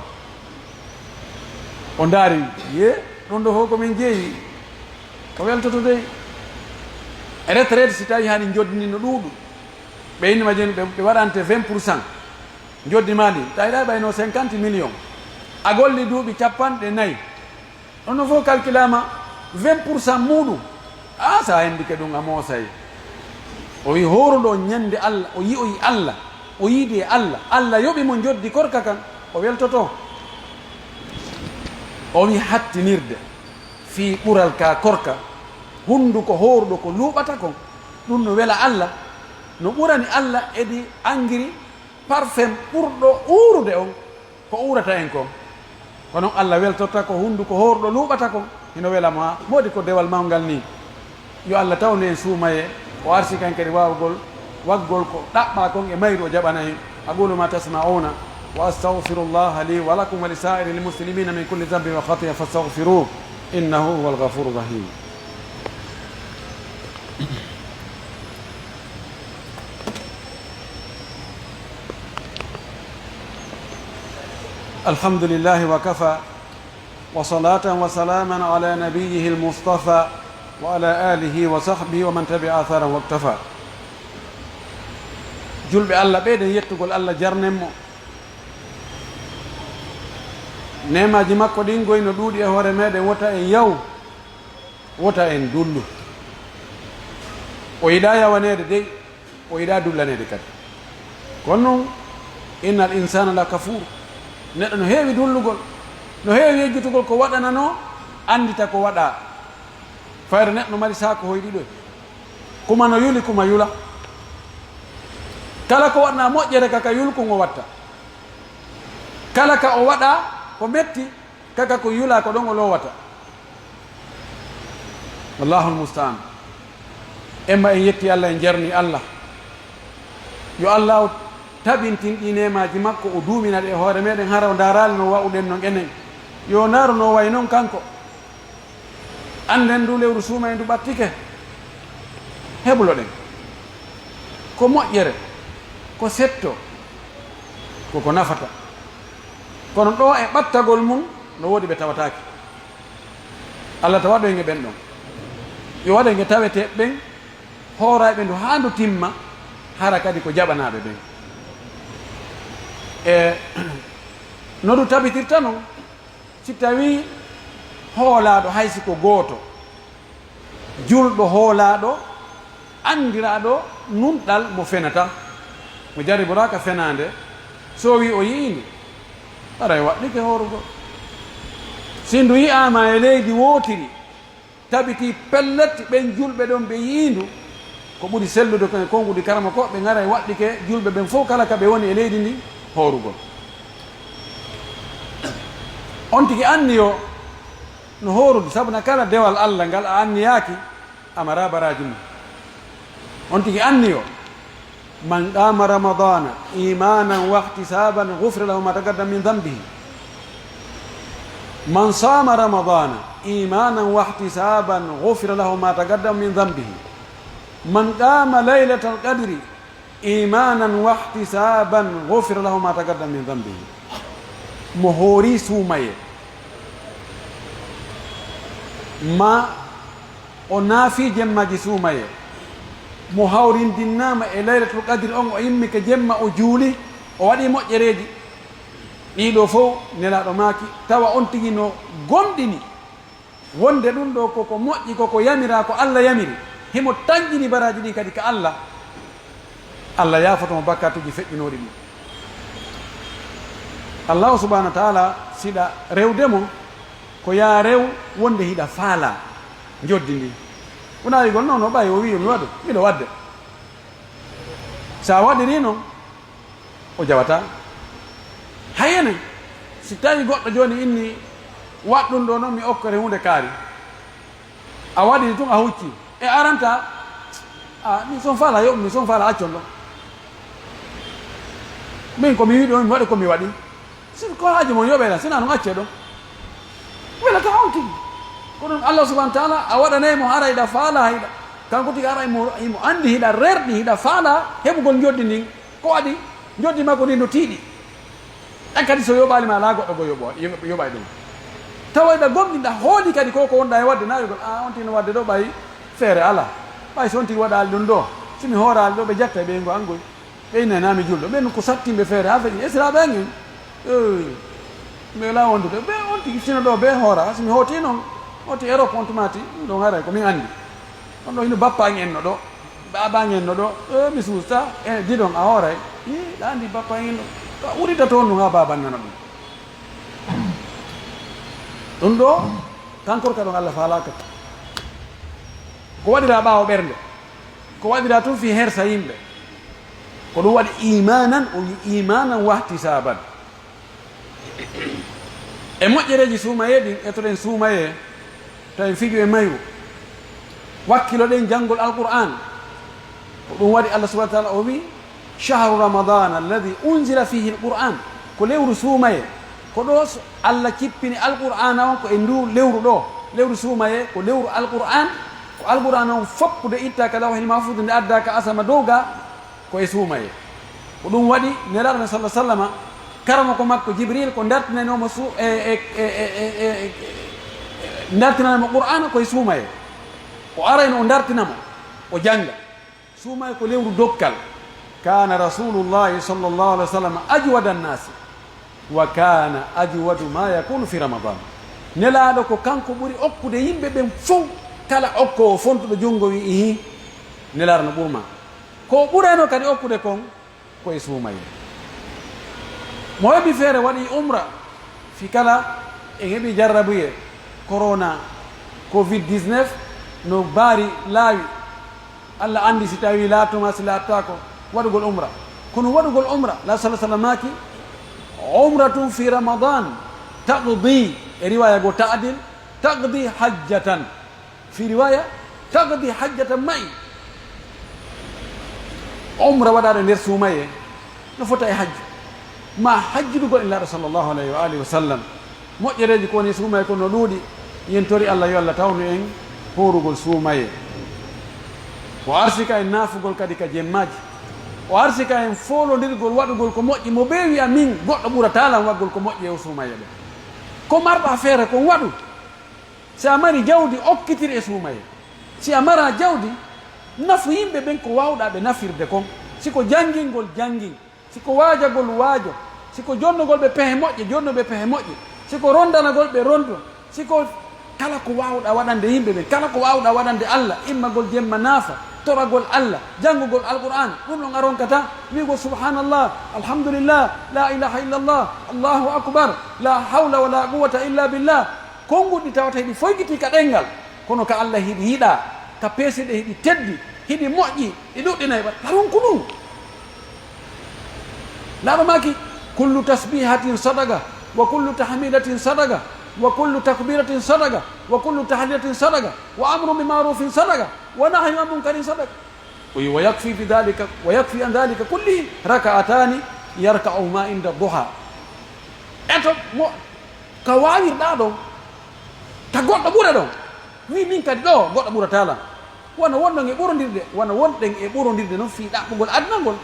O ndaari, ye, ɗun ɗoo fow ko min jeyi. O weltoto dey. E retraite, si tawii hani njoddi ndin no ɗuuɗi, ɓe inni ma jooni ɓe, ɓe waɗante vingt pour cent njoddi maa ndin. Tawi ɗaa ɓay no cinquante millions. A golli duuɓi cappanɗe nayi. Ɗun ɗoo fow kalkilaama vingt pour cent muuɗun. Aa, si a hendike ɗun a moosay. O wi'i hooruɗo on ñande Alla, o yi'oyi Alla, o yiidi e Alla, Alla yoɓi mo njoddi korka kan, o weltoto. O wi'i hattinirde fii ɓural ka korka, hunduko hooruɗo ko luuɓata kon, ɗun no wela Alla, no ɓurani Alla edi angiri parfum ɓurɗo uurude on, ko uurata en kon. Ko non Alla weltorta ko hunduko hooruɗo luuɓata kon, hino wela mo haa moodi ko dewal mawngal nii. Yo Alla tawnu en suumayee, o arsika en kadi waawugol waggol ko ɗaɓɓaa kon e mayru, o jaɓana en. أقول ما تسمعون وأستغفر الله لي ولكم ولسائر المسلمين من كل ذنب وخطيئة فاستغفروه إنه هو الغفور الرحيم. الحمد لله وكفى، وصلاة وسلاما على نبيه المصطفى، وعلى آله وصحبه ومن تبع أثره واقتفى. Julɓe Alla, ɓeyden yettugol Alla, jarnen mo. Neemaaji makko ɗin goy no ɗuuɗi e hoore meɗen, wota en yaw, wota en dullu. O yiɗaa yawaneede dey, o yiɗaa dullaneede kadi. Kono non, innal insana la kafur. Neɗɗo no heewi dullugol, no heewi yejjitugol ko waɗananoo, anndita ko waɗaa. Fayre neɗɗo mari saaku hoy ɗiɗo, kuma no yuli, kuma yula. Kala ko waɗanaa moƴƴere, ka ka yulkun o watta. Kala ka o waɗaa ko metti, ka ka ko yulaa ko ɗon o loowata. Wallahul musta'an. Emma en yetti Allah, en jarni Allah. Yo Allah tabintin ɗii neemaaji makko, o duumina ɗe e hoore meɗen, hara o ndaaraali no wa'uɗen non enen. Yo ndaaru no wa'i non kanko. Annden ndu lewru suumayee ndu ɓattike. Hebloɗen. Ko moƴƴere, ko setto, ko ko nafata. Kono ɗoo e ɓattagol mun, no woodi ɓe tawataake. Allah tawa ɗo en e ɓen ɗon. Yo waɗen e taweteeɓe ɓen, hoorayɓe ndu haa ndu timma, hara kadi ko jaɓanaaɓe ɓen. E no ndu tabitirta non, si tawii hoolaaɗo hay si ko gooto, julɗo hoolaaɗo, anndiraaɗo nunɗal mo fenata, mo jariboraaka fenaande, so o wi'i o yi'ii ndu, haray waɗɗike hoorugol. Si ndu yi'aama e leydi wootiri, tabitii pellet, ɓen julɓe ɗon ɓe yi'ii ndu, ko ɓuri sellude kon e konguɗi karamokooɓe ɓen, haray waɗɗike julɓe ɓen fow kala ka ɓe woni e leydi ndin hoorugol. On tigi anniyoo no hoorude, sabu na kala dewal Allah ngal a anniyaaki, a maraa baraaji mun. On tigi anniyoo, من قام رمضان إيمانا واحتسابا غفر له ما تقدم من ذنبه. من صام رمضان إيمانا واحتسابا غفر له ما تقدم من ذنبه. من قام ليلة القدر إيمانا واحتسابا غفر له ما تقدم من ذنبه. Mo hoori suumayee, ma o naafii jemmaaji suumayee, mo hawrindinnaama e Laylatul Qadri on, o immike jemma, o juuli, o waɗii moƴƴereeji, ɗii ɗoo fow Nelaaɗo maaki, tawa on tigi no gomɗini wonde ɗun ɗoo ko ko moƴƴi, ko ko yamiraa, ko Alla yamiri, himo tanƴini baraaji ɗin kadi ka Alla, Alla yaafoto mo bakkaatuuji feƴƴinooɗi ɗin. Allaahu subhaanahu wa ta'aalaa, si hiɗa rewde mo, ko yaa rew wonde hiɗa faalaa njoddi ndin. Wonaa wi'ugol, "Non, non, ɓay o wi'i yo mi waɗu, miɗo waɗde." Si a waɗirii non, o jawataa. Hay enen, si tawii goɗɗo jooni inni, "Waɗ ɗun ɗoo non, mi okkete huunde kaari." A waɗi tun, a huccii. E aranta, a, mi son faalaa, yo, mi son faalaa, accon ɗon. Min ko mi wi'i ɗon, mi waɗi ko mi waɗi. Si ko haaju mon yoɓee lan, si naa non accee ɗon. Welataa on tigi. Ko ɗun Allah subhaanahu wa ta'aalaa, a waɗanay mo haray hiɗa faalaa, hiɗa, kanko tigi haray mo, himo anndi hiɗa rerɗi, hiɗa faalaa heɓugol njoddi ndin. Ko waɗi? Njoddi makko ndin no tiiɗi. Ɗan kadi so yoɓaali ma, alaa goɗɗo goo yoɓo-, yoɓ-, yoɓay ɗun. Tawa hiɗa gomɗini, hiɗa hooli kadi ko ko wonɗaa e waɗde, naa wi'ugol, "Ah, on tigi no waɗde ɗoo, ɓay feere alaa. Ɓay si on tigi waɗaali ɗun ɗoo, si mi hooraali ɗoo, ɓe jattay ɓeyngu an ngoy. Ɓe innay naa mi julɗo." Ɓen ko sattinɓe feere, haa feƴƴi esiraaɓe an en. Eh, ɓe laa wondude. Ɓe on tigi fino ɗoo, ɓe hoora. Si mi hootii non, hooti Erop on tuma ti, ɗun ɗon haray ko min anndi. On ɗoo hino bappa an en no ɗoo. Baaba an en no ɗoo, eh, mi suusta, eh, didon a hooray. Ih, ɗa anndi bappa an en ɗoo. Ka urita toon ɗun haa baaba an nana ɗun. Ɗun ɗoo, kankor ka ɗon Allah faalaaka. Ko waɗiraa ɓaawo ɓernde. Ko waɗiraa tun fii hersa yimɓe. Ko ɗun waɗi iimaanan, o wi'i iimaanan wahtisaaban. E moƴƴereeji suumayee ɗin, etoɗen suumayee, tawen fiju e mayru. Wakkiloɗen janngol Alqur'aan. Ko ɗun waɗi Allah subhaanahu wa ta'aalaa o wi'i, "شهر رمضان الذي أنزل فيه القرآن." Ko lewru suumayee. Ko ɗoo s-, Allah cippini Alqur'aana on ko e nduu lewru ɗoo. Lewru suumayee ko lewru Alqur'aan. Ko Alqur'aana on foppude ittaa ka Lawhil Mahfuuz nde addaa ka asama dow gaa. Ko e suumayee. Ko ɗun waɗi Nelaaɗo men, sallallaahu alayhi wa sallama, karamoko makko Jibriil ko ndartinanoo mo su-, e, e, ndartinanoo mo Qur'aana ko e suumayee. O arayno o ndartina mo, o jannga. Suumayee ko lewru dokkal. كان رسول الله صلى الله عليه وسلم أجود الناس. وكان أجود ما يكون في رمضان. Nelaaɗo ko kanko ɓuri okkude yimɓe ɓen fow, kala okkoowo fontuɗo junngo wi'i, "Ihi, Nelaaɗo no ɓurmaa." Ko o ɓuraynoo kadi okkude kon, ko e suumayee. Mo heɓi feere waɗi umra, fii kala en heɓi jarrabuyee, corona, covid dix-neuf, no baari laawi. Allah anndi si tawii laatoto maa si laatotaako waɗugol umra. Kono waɗugol umra, la sala sala maaki, "Umratun fi Ramadan taqdi," e riwaya goo ta'dil, "taqdi hajjatan." Fi riwaya, "Taqdi hajjatan ma'i." Umra waɗaaɗo nder suumayee no fota e hajju. Ma hajjudugol e Nulaaɗo sallallahu alayhi wa alihi wa sallam. Moƴƴereeji ko woni e suumayee kon no ɗuuɗi. Yen tori Allah yo Allah tawnu en hoorugol suumayee. O arsika en naafugol kadi ka jemmaaji. O arsika en foolondirgol waɗugol ko moƴƴi. Mo bee wi'a min goɗɗo ɓurataa lan waɗgol ko moƴƴi e o suumayee ɗoo. Ko marɗaa feere kon waɗu. Si a mari jawdi, okkitir e suumayee. Si a maraa jawdi, nafu yimɓe ɓen ko waawɗaa ɓe nafirde kon. Si ko janngingol, janngin. Si ko waajagol, waajo. Si ko jonnugol ɓe pehe moƴƴe, jonnu ɓe pehe moƴƴe. Si ko ronndanagol ɓe, ronndon. Si ko kala ko waawɗaa waɗande yimɓe ɓen, kala ko waawɗaa waɗande Allah, immagol jemma naafa, toragol Allah, janngugol Alqur'aan, ɗun ɗon a ronkataa, wi'ugol subhaanallah, alhamdulillah, laa ilaaha illallah, Allahu akbar, laa hawla wa laa quwwata illa billah. Konguɗi tawata hiɗi foykitii ka ɗenngal, kono ka Allah hiɗi yiɗaa, ka peesirɗe hiɗi teddi, hiɗi moƴƴi, ɗi ɗuɗɗinay, ɓa-, ɓa ronku ɗun. Laaɗo maaki, "Kullu tasbihatin sadaqa, wa kullu tahmidatin sadaqa, wa kullu takbiratin sadaqa, wa kullu tahlilatin sadaqa, wa amrun bi ma'rufin sadaqa, wa nahyun an munkarin sadaqa." O wi'i, "Wa yakfi bi dhalika, wa yakfi an dhalika kullihi raka'atani yarka'uhuma inda duha." Eto mo ka waawirɗaa ɗon, ka goɗɗo ɓura ɗon. Wi'i, "Min kadi ɗoo, goɗɗo ɓurataa lan." Wano wonɗon e ɓurondirde, wano wonɗen e ɓurondirde non fii ɗaɓɓugol aduna ngol,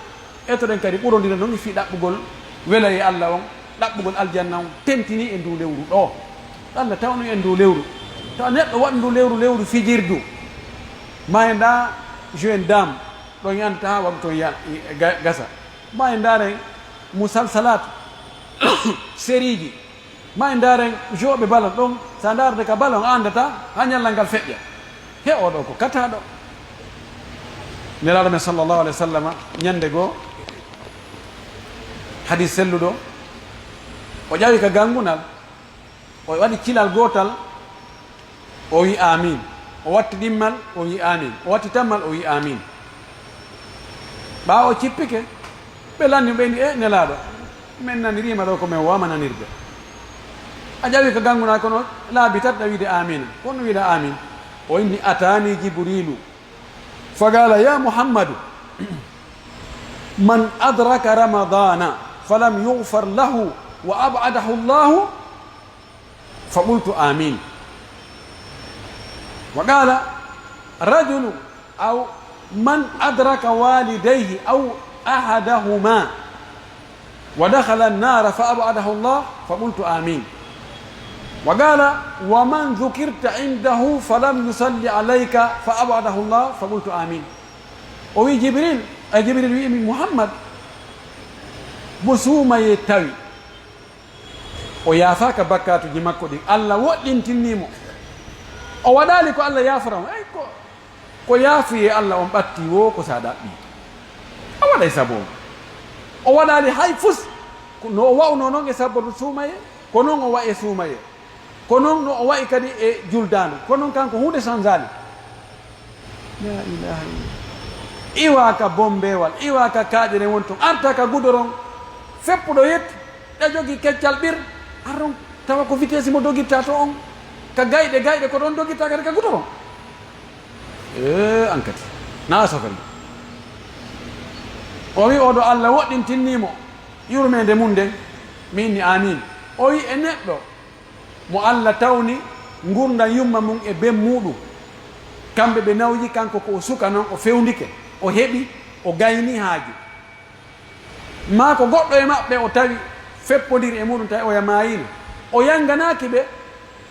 etoɗen kadi ɓurondirde non e fii ɗaɓɓugol welayee Allah on, ɗaɓɓugol aljanna on, tentinii e nduu lewru ɗoo. Allah tawnu en nduu lewru. Tawa neɗɗo waɗu nduu lewru, lewru fijirdu. Maayenɗaa jouer dame, ɗon e anndataa haa waktu on ya-, ga-, gasa. Maayenɗaa ren musalsalaat, seriiji. Ma en ndaaren jouɓe ballon ɗon, si a ndaarde ka ballon, a anndataa haa ñallal ngal feƴƴa. He oo ɗoo ko kataaɗo. Nelaaɗo men sallallahu alayhi wa sallam, ñannde goo, hadis selluɗo, o ƴawi ka ganngunal, o waɗi cilal gootal, o wi'i, "Aamiin." O watti ɗimmal, o wi'i, "Aamiin." O watti tammal, o wi'i, "Aamiin." Ɓaawo o cippike, ɓe lanni, ɓe inni, "E Nelaaɗo, men nanirii ma ɗoo ko men waawaama nanirde. A ƴawi ka ganngunal kono laabi tati ɗa wi'ude aamiina. Ko honɗun wi'uɗaa aamiin?" O inni, "Ataanii Jibriilu, fa qaala, yaa Muhammadu, man adraka Ramadaana falam yughfar lahu wa ab'adahu Allaahu, fa qultu, aamiin." Wa qaala rajulu, aw man adraka waalidayhi aw ahadahumaa wa dakhala annaara fa ab'adahu Allaah, fa qultu, aamiin. Wa qaala, wa man dhukirta indahu falam yusalli alayka fa ab'adahu Allaah, fa qultu, aamiin. O wi'i Jibril, ay Jibril wi'i mi, Muhammad, mo suumayee tawi o yaafaaka bakkaatuuji makko ɗin, Allah woɗɗintinii mo, o waɗaali ko Allah yaafora mo, ey, ko, ko yaafuyee Allah on ɓattii woo ko si a ɗaɓɓii. A waɗay sabu on. O waɗaali hay fus, ko no o wa'unoo non e sabbabu suumayee, ko non o wa'i e suumayee. Ko non no o wa'i kadi e juldaandu. Ko non kanko huunde sanzaali. Laa ilaaha illa. Iwaa ka bombeewal, iwaa ka kaaƴere won ton, arta ka gudoron, feppuɗo yettu, ɗe jogii keccal ɓir, aron tawa ko vitesse mo dogirta to on, ka gayɗe gayɗe ko ɗon dogirta kadi ka gudoron. Ee, an kadi, naa safari. O wi'i, oo ɗoo Allah woɗɗintinnii mo yurmeende mun nden, mi inni, aamiin. O wi'i, e neɗɗo mo Allah tawni ngurndan yumma mun e ben muuɗum. Kamɓe ɓe nawji, kanko ko o suka non, o fewndike, o heɓi, o gaynii haaju. Maa ko goɗɗo e maɓɓe o tawi feppondiri e muuɗum, tawi oya maayiino. O yanganaaki ɓe,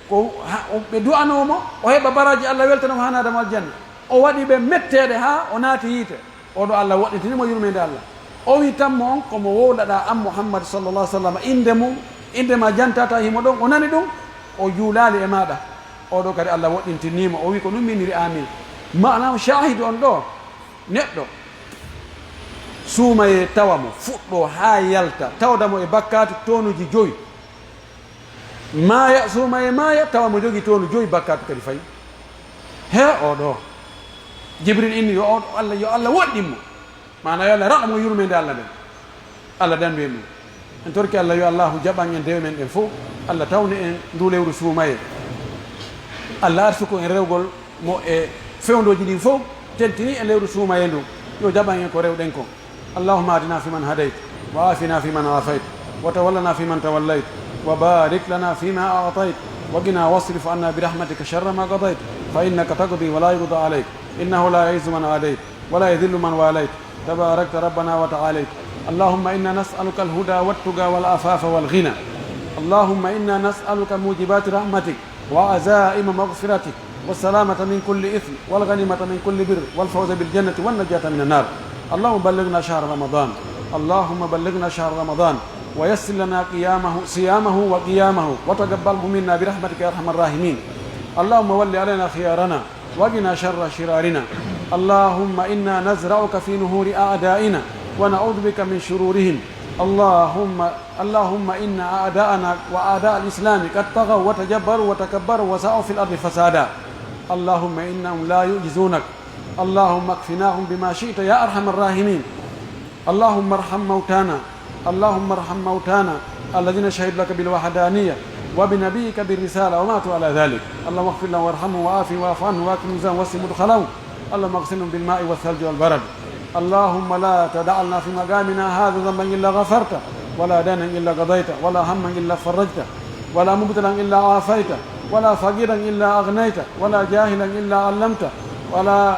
ko ha-, o, ɓe du'anoo mo, o heɓa baraaji Allah weltana mo haa naada mo aljanna. O waɗi ɓe metteeɗe haa o naati yiite. Oo ɗoo Allah woɗɗintini mo yurmeende Allah. O wi'i, tammo on ko mo wowlaɗaa an Muhammad sallallahu alaihi wasallam, innde mum, innde maa jantataa himo ɗon, o nani ɗum, o juulaali e maaɗa. Oo ɗoo kadi Allah woɗɗintinii mo, o wi'i ko ɗum minniri amin. Maanaam shaahidu on ɗoo, neɗɗo suumayee tawa mo, fuɗɗoo haa yalta, tawda mo e bakkaatu toonuuji jowi. Maaya, suumayee maaya, tawa mo jogii toonu jowi, bakkaatu kadi fayi. He oo ɗoo, Jibril inni yo oo ɗoo Allah, yo Allah woɗɗin mo. Maanaa yo Allah raɗa mo yurmeende Allah nden. Allah dandu en ɗum. En torki Allah yo Allahu jaɓan en dewe men ɗen fow. Allah tawni en ndu lewru suumayee. Allah arsuku en rewgol mo e fewndooji ɗin fow, tentini e lewru suumayee ndun. Yo jaɓan en ko rewɗen kon. اللهم اهدنا فيمن هديت، وعافنا فيمن عافيت، وتولنا فيمن توليت، وبارك لنا فيما أعطيت، وقنا واصرف عنا برحمتك شر ما قضيت، فإنك تقضي ولا يقضى عليك، إنه لا يعز من عاديت، ولا يذل من واليت، تباركت ربنا وتعاليت. اللهم إنا نسألك الهدى والتقى والعفاف والغنى. اللهم إنا نسألك موجبات رحمتك وعزائم مغفرتك والسلامة من كل إثم والغنيمة من كل بر والفوز بالجنة والنجاة من النار. اللهم بلغنا شهر رمضان. اللهم بلغنا شهر رمضان ويسر لنا قيامه، صيامه وقيامه، وتقبله منا برحمتك يا أرحم الراحمين. اللهم ول علينا خيارنا وقنا شر شرارنا. اللهم إنا نزرعك في نحور أعدائنا ونعوذ بك من شرورهم. اللهم، اللهم إن أعداءنا وأعداء الإسلام قد طغوا وتجبروا وتكبروا وسعوا في الأرض فسادا. اللهم إنهم لا يعجزونك. اللهم اكفناهم بما شئت يا أرحم الراحمين. اللهم ارحم موتانا. اللهم ارحم موتانا الذين شهدوا لك بالوحدانية وبنبيك بالرسالة وماتوا على ذلك. اللهم اغفر لهم وارحمهم وعافهم واعف عنهم وأكرم نزلهم ووسع مدخلهم. اللهم اغسلهم بالماء والثلج والبرد. اللهم لا تدع لنا في مقامنا هذا ذنبا إلا غفرته، ولا دينا إلا قضيته، ولا هما إلا فرجته، ولا مبتلا إلا عافيته، ولا فقيرا إلا أغنيته، ولا جاهلا إلا علمته، ولا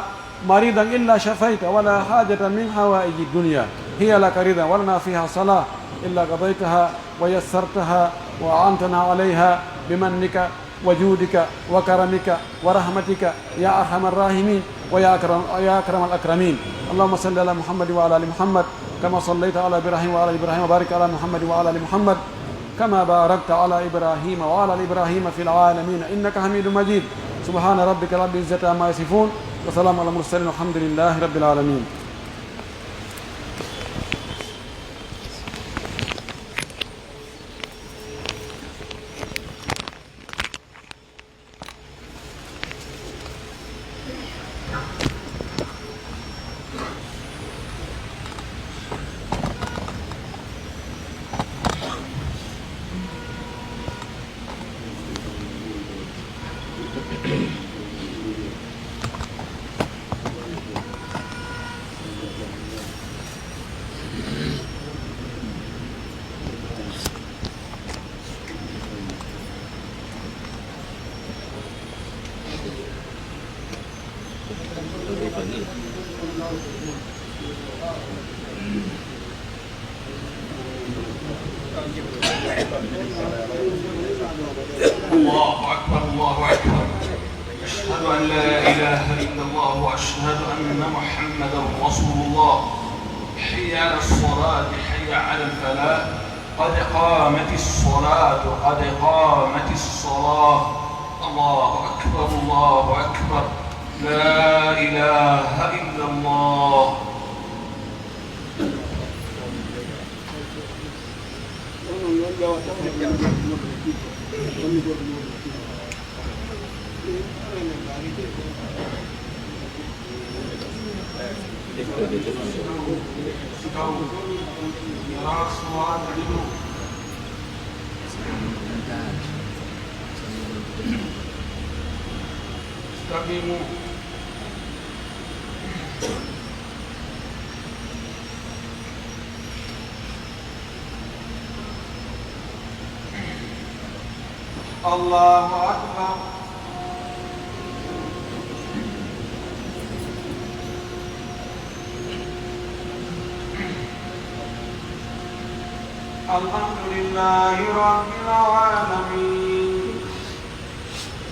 مريضا إلا شفيته، ولا حاجة من حوائج الدنيا هي لك رضا ولنا فيها صلاح إلا قضيتها ويسرتها وأعنتنا عليها بمنك وجودك وكرمك ورحمتك يا أرحم الراحمين ويا أكرم، يا أكرم الأكرمين. اللهم صل على محمد وعلى آل محمد كما صليت على إبراهيم وعلى آل إبراهيم وبارك على محمد وعلى آل محمد كما باركت على إبراهيم وعلى آل إبراهيم في العالمين إنك حميد مجيد. سبحان ربك رب العزة عما يصفون وسلام على المرسلين والحمد لله رب العالمين. الله أكبر، الله أكبر. أشهد أن لا إله إلا الله وأشهد أن محمدا رسول الله. حي على الصلاة، حي على الفلاح. قد قامت الصلاة، قد قامت الصلاة. الله أكبر، الله أكبر. لا إله إلا الله. الله أكبر. الحمد لله رب العالمين.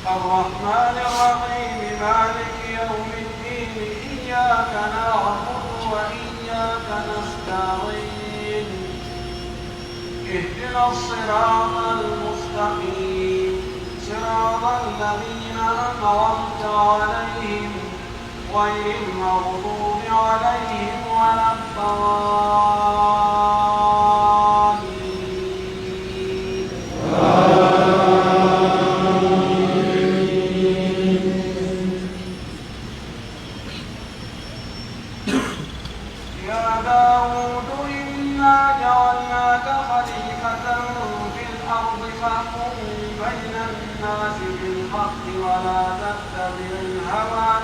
الرحمن الرحيم. مالك يوم الدين. إياك نعبد وإياك نستعين. اهدنا الصراط المستقيم. صراط الذين أنعمت عليهم غير المغضوب عليهم ولا الضالين. يا داود إنا جعلناك الناس بالحق ولا تتبع الهوى،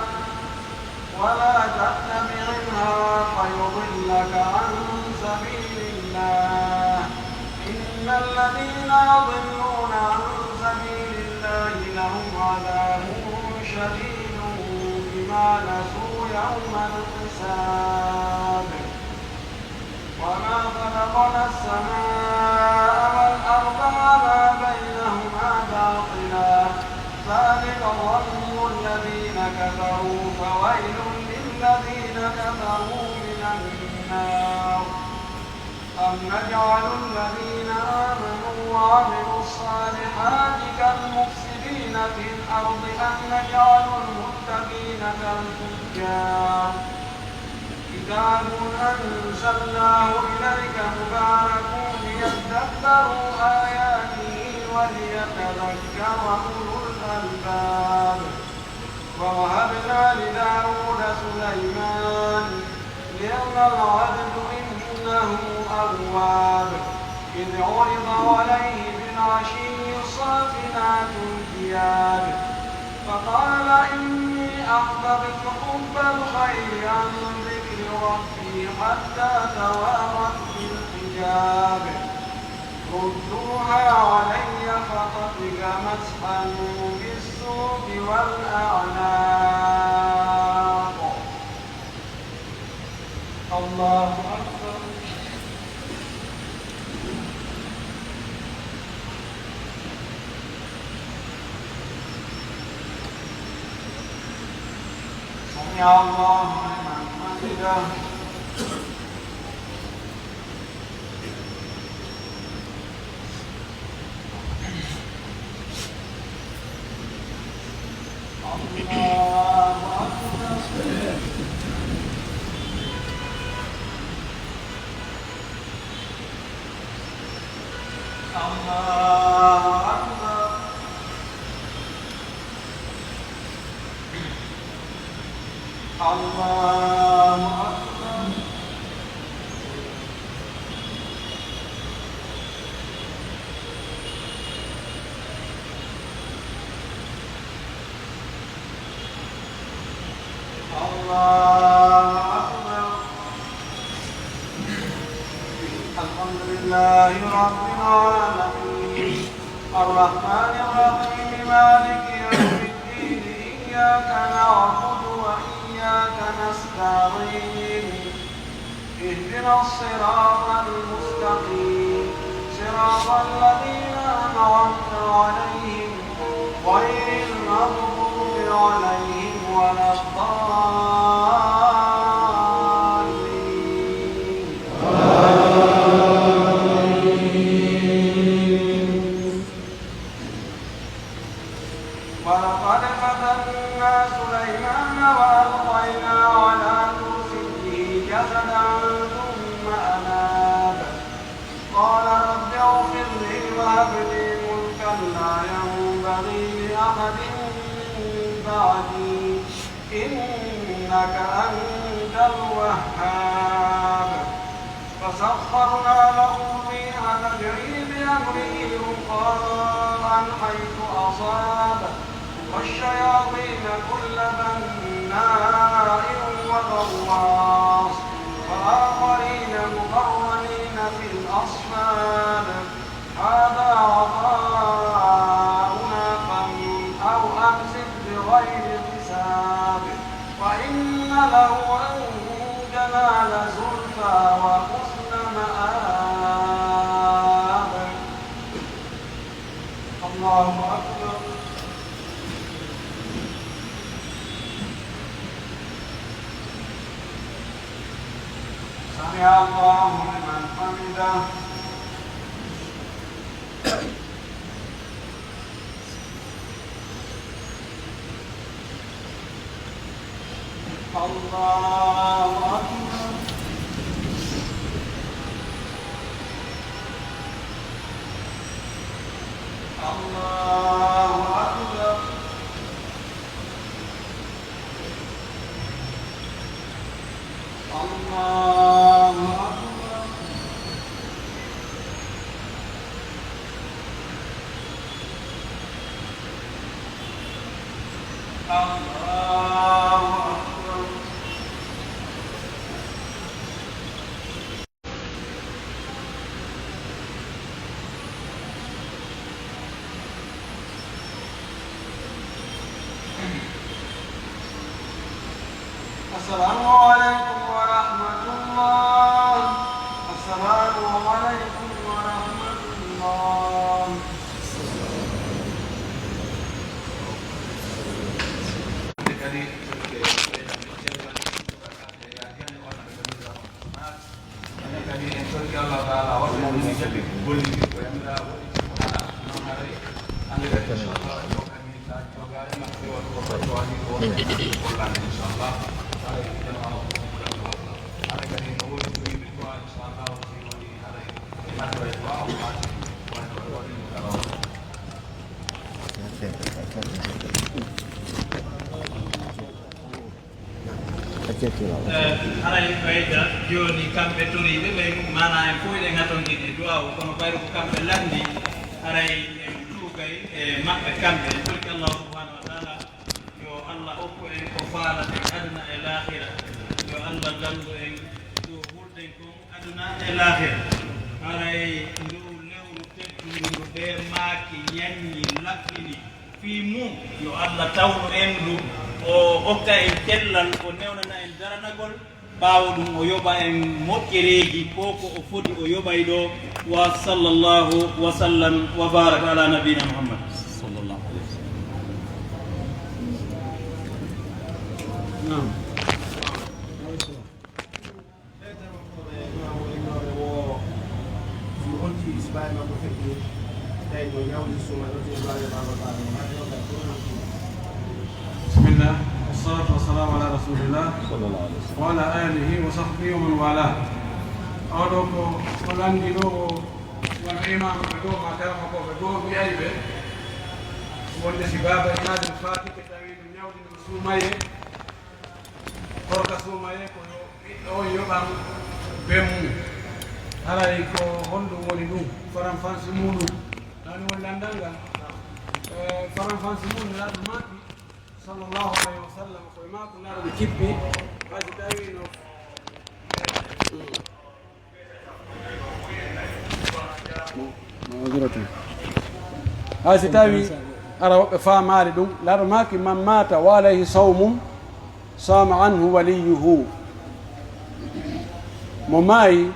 ولا تتبع الهوى فيضلك عن سبيل الله. إن الذين يضلون عن سبيل الله لهم عذاب شديد بما نسوا يوم الحساب. وما خلقنا السماء والأرض وما بينهما باطلا، ذلك ظن الذين كفروا، فويل للذين كفروا من النار. أم نجعل الذين آمنوا وعملوا الصالحات كالمفسدين في الأرض أم نجعل المتقين كالفجار. كتاب أنزلناه إليك مبارك ليدبروا آياته وليتذكر أولو الألباب. ووهبنا لداود سليمان، نعم العبد إنه أواب. إذ عرض عليه بالعشي الصافنات الجياد، فقال إني أحببت حب الخير عن ذكر ربي حتى توارت بالحجاب. ردوها علي فطفق مسحا بالسوق والأعناق. الله أكبر. سمع الله لمن حمده. الله أكبر. الله أكبر. الله أكبر. الله أكبر. الحمد لله رب العالمين. الرحمن الرحيم. مالك يوم الدين. إياك نعبد وإياك نستعين. اهدنا الصراط المستقيم. صراط الذين أنعمت عليهم غير المغضوب عليهم ولا الضالين. ولقد فتنا سليمان وألقينا على كرسيه جسدا ثم أناب. قال رب اغفر لي وهب لي ملكا لا ينبغي لأحد من بعدي إنك أنت الوهاب. فسخرنا له الريح تجري بأمره رخاء حيث أصاب والشياطين كل بناء وغواص وآخرين مقرنين في الأصفاد. هذا عطاؤنا فامنن أو أمسك بغير حساب. وإن له عندنا لزلفى وحسن مآب. الله أكبر. سمع الله لمن حمده. الله أكبر. الله أكبر. الله أكبر. السلام عليكم ورحمة الله. السلام عليكم ورحمة الله. Enen kadi en torike Allah Taala, wata en jaɓi gollirde ko yamira, waɗi ko haɗa. Non haray, hannde kadi, inchallah, o kadi ka jogaade makko, waɗi ko foti waɗi ko, ko gollande, inchallah. Haray, jama o ko, ko, ko, haray kadi, no woodi ko yimɓe du'a, inchallah, si woni haray, ɓe nattoro e du'a, o faati, wonde o waɗi mo kala o. Eh, haray ɓeyda jooni kamɓe toriiɓe ɓen, maanaa en fow eɗen hatondiri e du'aawu, kono ɓayru ko kamɓe lanndii, haray en tuugay e maɓɓe kamɓe. En torike Allaahu subhaanahu wa taala, yo Allah okku en ko faalaten aduna e laahira, yo Allah danndu en ko hulɗen kon aduna e laahira. Haray ndu lewru teddundu ndu ɓe maaki ɲaɲɲi laɓɓini. Fii mun, yo Allah tawnu en ndu, o okka en cellal, o newnana en daranagol. Ɓaawo ɗun, o yoɓa en moƴƴereeji, ko ko o foti o yoɓay ɗoo. Wa sallallahu wa sallam wa baraka ala nabiyina Muhammad. Sallallahu alayhi wa sallam. Naam. بسم الله، والصلاة والسلام على رسول الله، صلى الله عليه وسلم، وعلى آله وصحبه ومن والاه. Oɗo ko, ko lanndinoowo wano imaamu ɓe goo, maa tawa ko ɓe goo wi'ay ɓe, wonde si baaba Imaadul Faatike tawi no ɲawdino suumayee, korka suumayee ko yo ɓiɗɗo on yoɓan ben mum. Haray ko honɗum woni ɗum? Faranfansi muuɗum. Ɗum woni lanndal ngal. Eh, faranfansi muuɗum, Nelaaɗo maaki, sallallahu alayhi wa sallam, ko e maako Nelaaɗo ɓe kippi, hay si tawii no, Ma'zuratan. Hay si tawii ara woɓɓe faamaali ɗum, Nelaaɗo maaki, "Man maata wa alayhi sawmun, saama anhu waliyuhu." Mo maayi,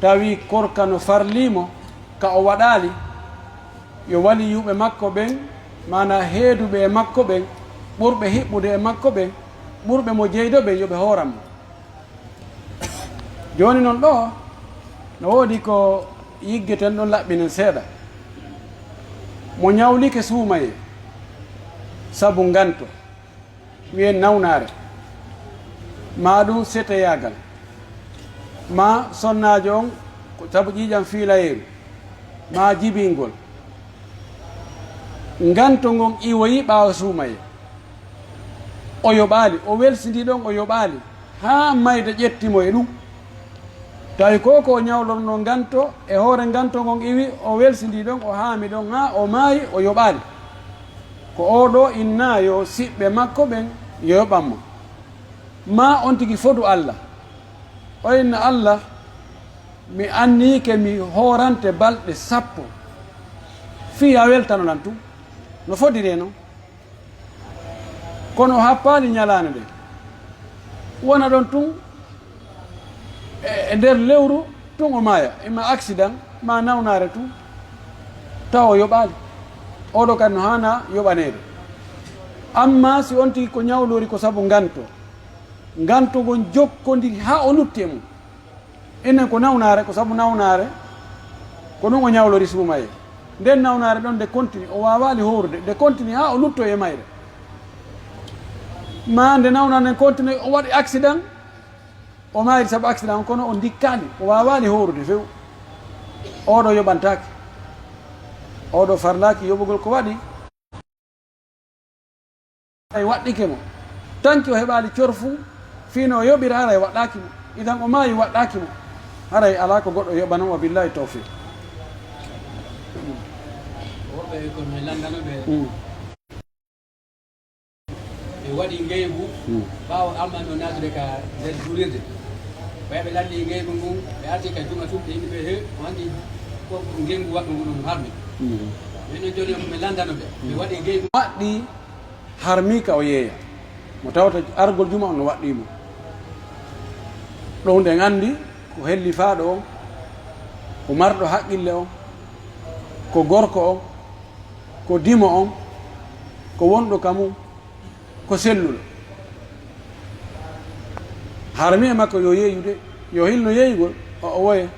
tawi korka no farlii mo, ka o waɗaali, yo waliyuɓe makko ɓen, maanaa heeduɓe e makko ɓen, ɓurɓe hiɓɓude e makko ɓen, ɓurɓe mo jeydo ɓen, yo ɓe hooran mo. Jooni non ɗoo, no woodi ko yiggeten ɗon, laɓɓinen seeɗa. Mo ɲawlike suumayee sabu nganto, wi'en nawnaare, maa ɗum seteyaagal, maa sonnaajo on ko sabu ƴiiƴam fiilayeeru, maa jibingol. Nganto ngon iwoyi ɓaawo suumayee. O yoɓaali, o welsindii ɗon, o yoɓaali, haa mayde ƴetti mo e ɗum. Tawi ko ko o ɲawlornoo nganto, e hoore nganto ngon iwi, o welsindii ɗon, o haami ɗon, haa o maayi, o yoɓaali. Ko oo ɗoo innaa yo siɓɓe makko ɓen yoɓan mo. Maa on tigi fodu Alla. O inna Alla, mi anniike mi hoorante balɗe sappo. Fii a weltano lan tun. No fodiree non. Kono o happaali ɲalaande nden. Wona ɗon tun e, e nder lewru tun o maaya. Imma accident, maa nawnaare tun. Tawa o yoɓaali. Oo ɗoo kadi no haanaa yoɓaneede. Ammaa si on tigi ko ɲawlori ko sabu nganto. Nganto ngon jokkondiri haa o lutti e mun. Innen ko nawnaare, ko sabu nawnaare, ko ɗun o ɲawlori suumayee. Nden nawnaare ɗon nde kontini, o waawaali hoorude, nde kontini haa o luttoyi e mayre. Maa nde nawnaare nden kontini, o waɗi accident, o maayri sabu accident on, kono o ndikkaali, o waawaali hoorude few. Oo ɗoo yoɓantaake. Oo ɗoo farlaaki yoɓugol ko waɗi. Haray waɗɗike mo. Tanki o heɓaali corfu, fii no o yoɓira, haray waɗɗaaki mo. Idan o maayi, waɗɗaaki mo. Haray alaa ko goɗɗo yoɓano mo, wa billaahi tawfiiq. Woɓɓe ko mi lanndano ɓe. Mm. Ɓe waɗi ngeygu, mm, ɓaawo Ammar no naatude ka nder juulirde. Ɓay ɓe lanndii ngeygu ngun, ɓe arti ka juma tun, ɓe yimɓe ɓe, he, o anndi ko ngeygu waɗɗungu ɗum harmi. Mm. Ɓen non jooni, mi lanndano ɓe. Ɓe waɗi ngeygu. Waɗɗii harmi ka o yeeya. Mo tawata argol juma on no waɗɗii mo. Ɗum ɗen anndi ko hellifaaɗo on, ko marɗo haqqille on, ko gorko on, ko dimo on, ko wonɗo ka mum, ko selluɗo. Harmi e makko yo yeeyu de, yo hilno yeeyugol, o, o woye.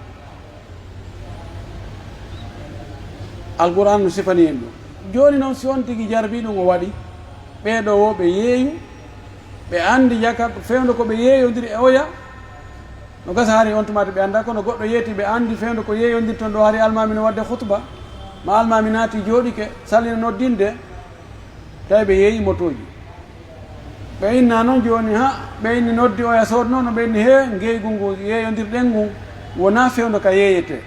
Alqur'aan no sifani en ɗum. Jooni non, si on tigi jarbii ɗum, o waɗi, ɓee ɗoo wo ɓe yeeyu, ɓe anndi jaka fewndo ko ɓe yeeyondiri e oya. No gasa hari on tuma ɓe anndaa, kono goɗɗo yeeti, ɓe anndi fewndo ko yeeyondiri ton ɗoo, hari almaami no waɗde khutba, ma almaami naati jooɗike, salina noddinde, tawi ɓe yeeyi motooji. Ɓe inna non jooni, ha, ɓe inni noddi oya soodnoono, ɓe inni, hee, ngeygu ngu yeeyondirɗen ngun wonaa fewndo ka yeeyetee.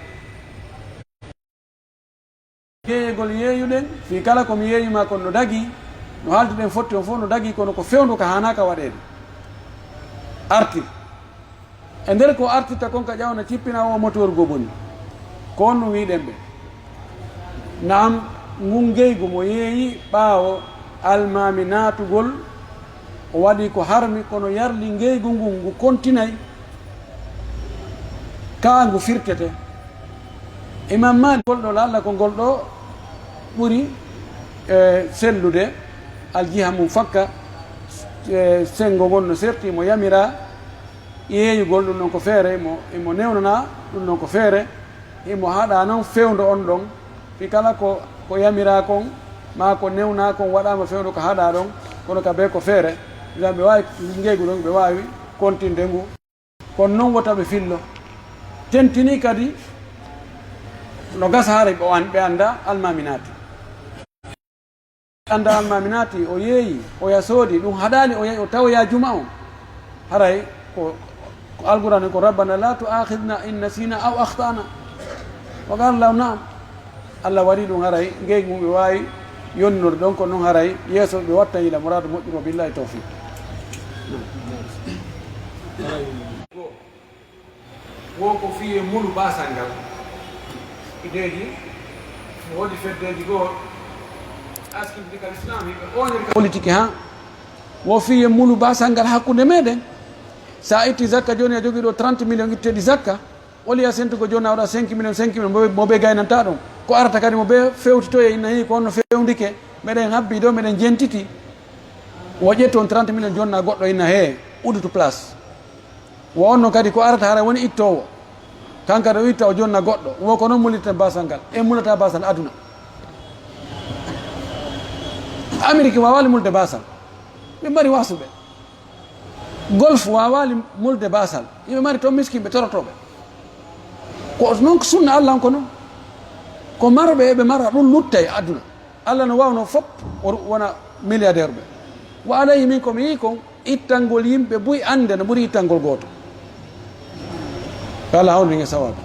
Yeeyegol yeeyuɗen, fii kala ko mi yeeyi maa kon no dagii, no haalduɗen fotti on fof no dagii, kono ko fewndo ka haanaaka waɗeede. Artir. E nder ko artirta kon ka ƴawna cippina o motoor goo boni. Ko on ɗum wi'ɗen ɓe. Naam, ngun ngeygu mo yeeyi ɓaawo almaami naatugol, o waɗi ko harmi, kono yarli ngeygu ngun, ngu kontinay. Kaa ngu firtete. Imam Maalik, ngol ɗoo, la'alla ko ngol ɗoo ɓuri, e, sellude, aljiha mum fakka, e, senngo ngon no serti, mo yamiraa yeeyugol, ɗum ɗon ko feere, mo, imo newnanaa, ɗum ɗon ko feere, imo haɗa non fewndo on ɗon, fii kala ko, ko yamiraa kon, maa ko newnaa kon waɗaama fewndo ko haɗaa ɗon, kono ka bee ko feere, ngam ɓe waawi ngeygu ɗon, ɓe waawi kontinde ngu. Kono non wota ɓe fillo. Tentinii kadi no gasa haray ɓe an-, ɓe anndaa almaami naati. Anndaa almaami naati, o yeeyi, oya soodi, ɗum haɗaali o yahi o tawoya juma on. Haray ko, ko Alqur'aan ko, "Rabbana la tu'akhidhna in nasina aw akhta'na." Wa qala Allahu na'am. Allah waɗi ɗum haray, ngeygu ngu ɓe waawi yonnude ɗon, kono non haray yeeso ɓe watta ila muraadu moƴƴuru, wa billahi tawfiq. Wo ko fii e mulu baasal ngal. Ideeji, no woodi feddeeji goo, askindiri kal Islam, hiɓe ooniri kal politique, ha? Wo fii e mulu baasal ngal hakkunde meɗen. Sa itti zakka jooni, a jogii ɗo trente millions itteɗi zakka, oli a sentugo jooni, a waɗa cinq millions, cinq millions, mo ɓe, mo ɓe gaynanta ɗon. Ko arata kadi mo ɓe fewtitoye, inna hii ko on no fewndike, meɗen habbi ɗo, meɗen jentiti. Wo ƴettu on trente millions jonna goɗɗo, inna hee, udutu place. Wo on non kadi ko arata hara woni ittoowo. Kanka ɗo itta o jonna goɗɗo. Wo ko non mulirten baasal ngal. En mulata baasal aduna. Amerique waawaali mulde baasal. Ɓe mari wasuɓe. Golf waawaali mulde baasal. Iɓe mari ton miskinɓe torotooɓe. Ko non ko sunna Allah on ko non. Ko marɓe eɓe mara ɗum lutta e aduna. Allah no waawno fof o ru-, wona milliardaire ɓe. Wa alayhi min ko mi yii kon, ittangol yimɓe buy annde no ɓuri ittangol gooto. Yo Allah hawrin en e sawaabu.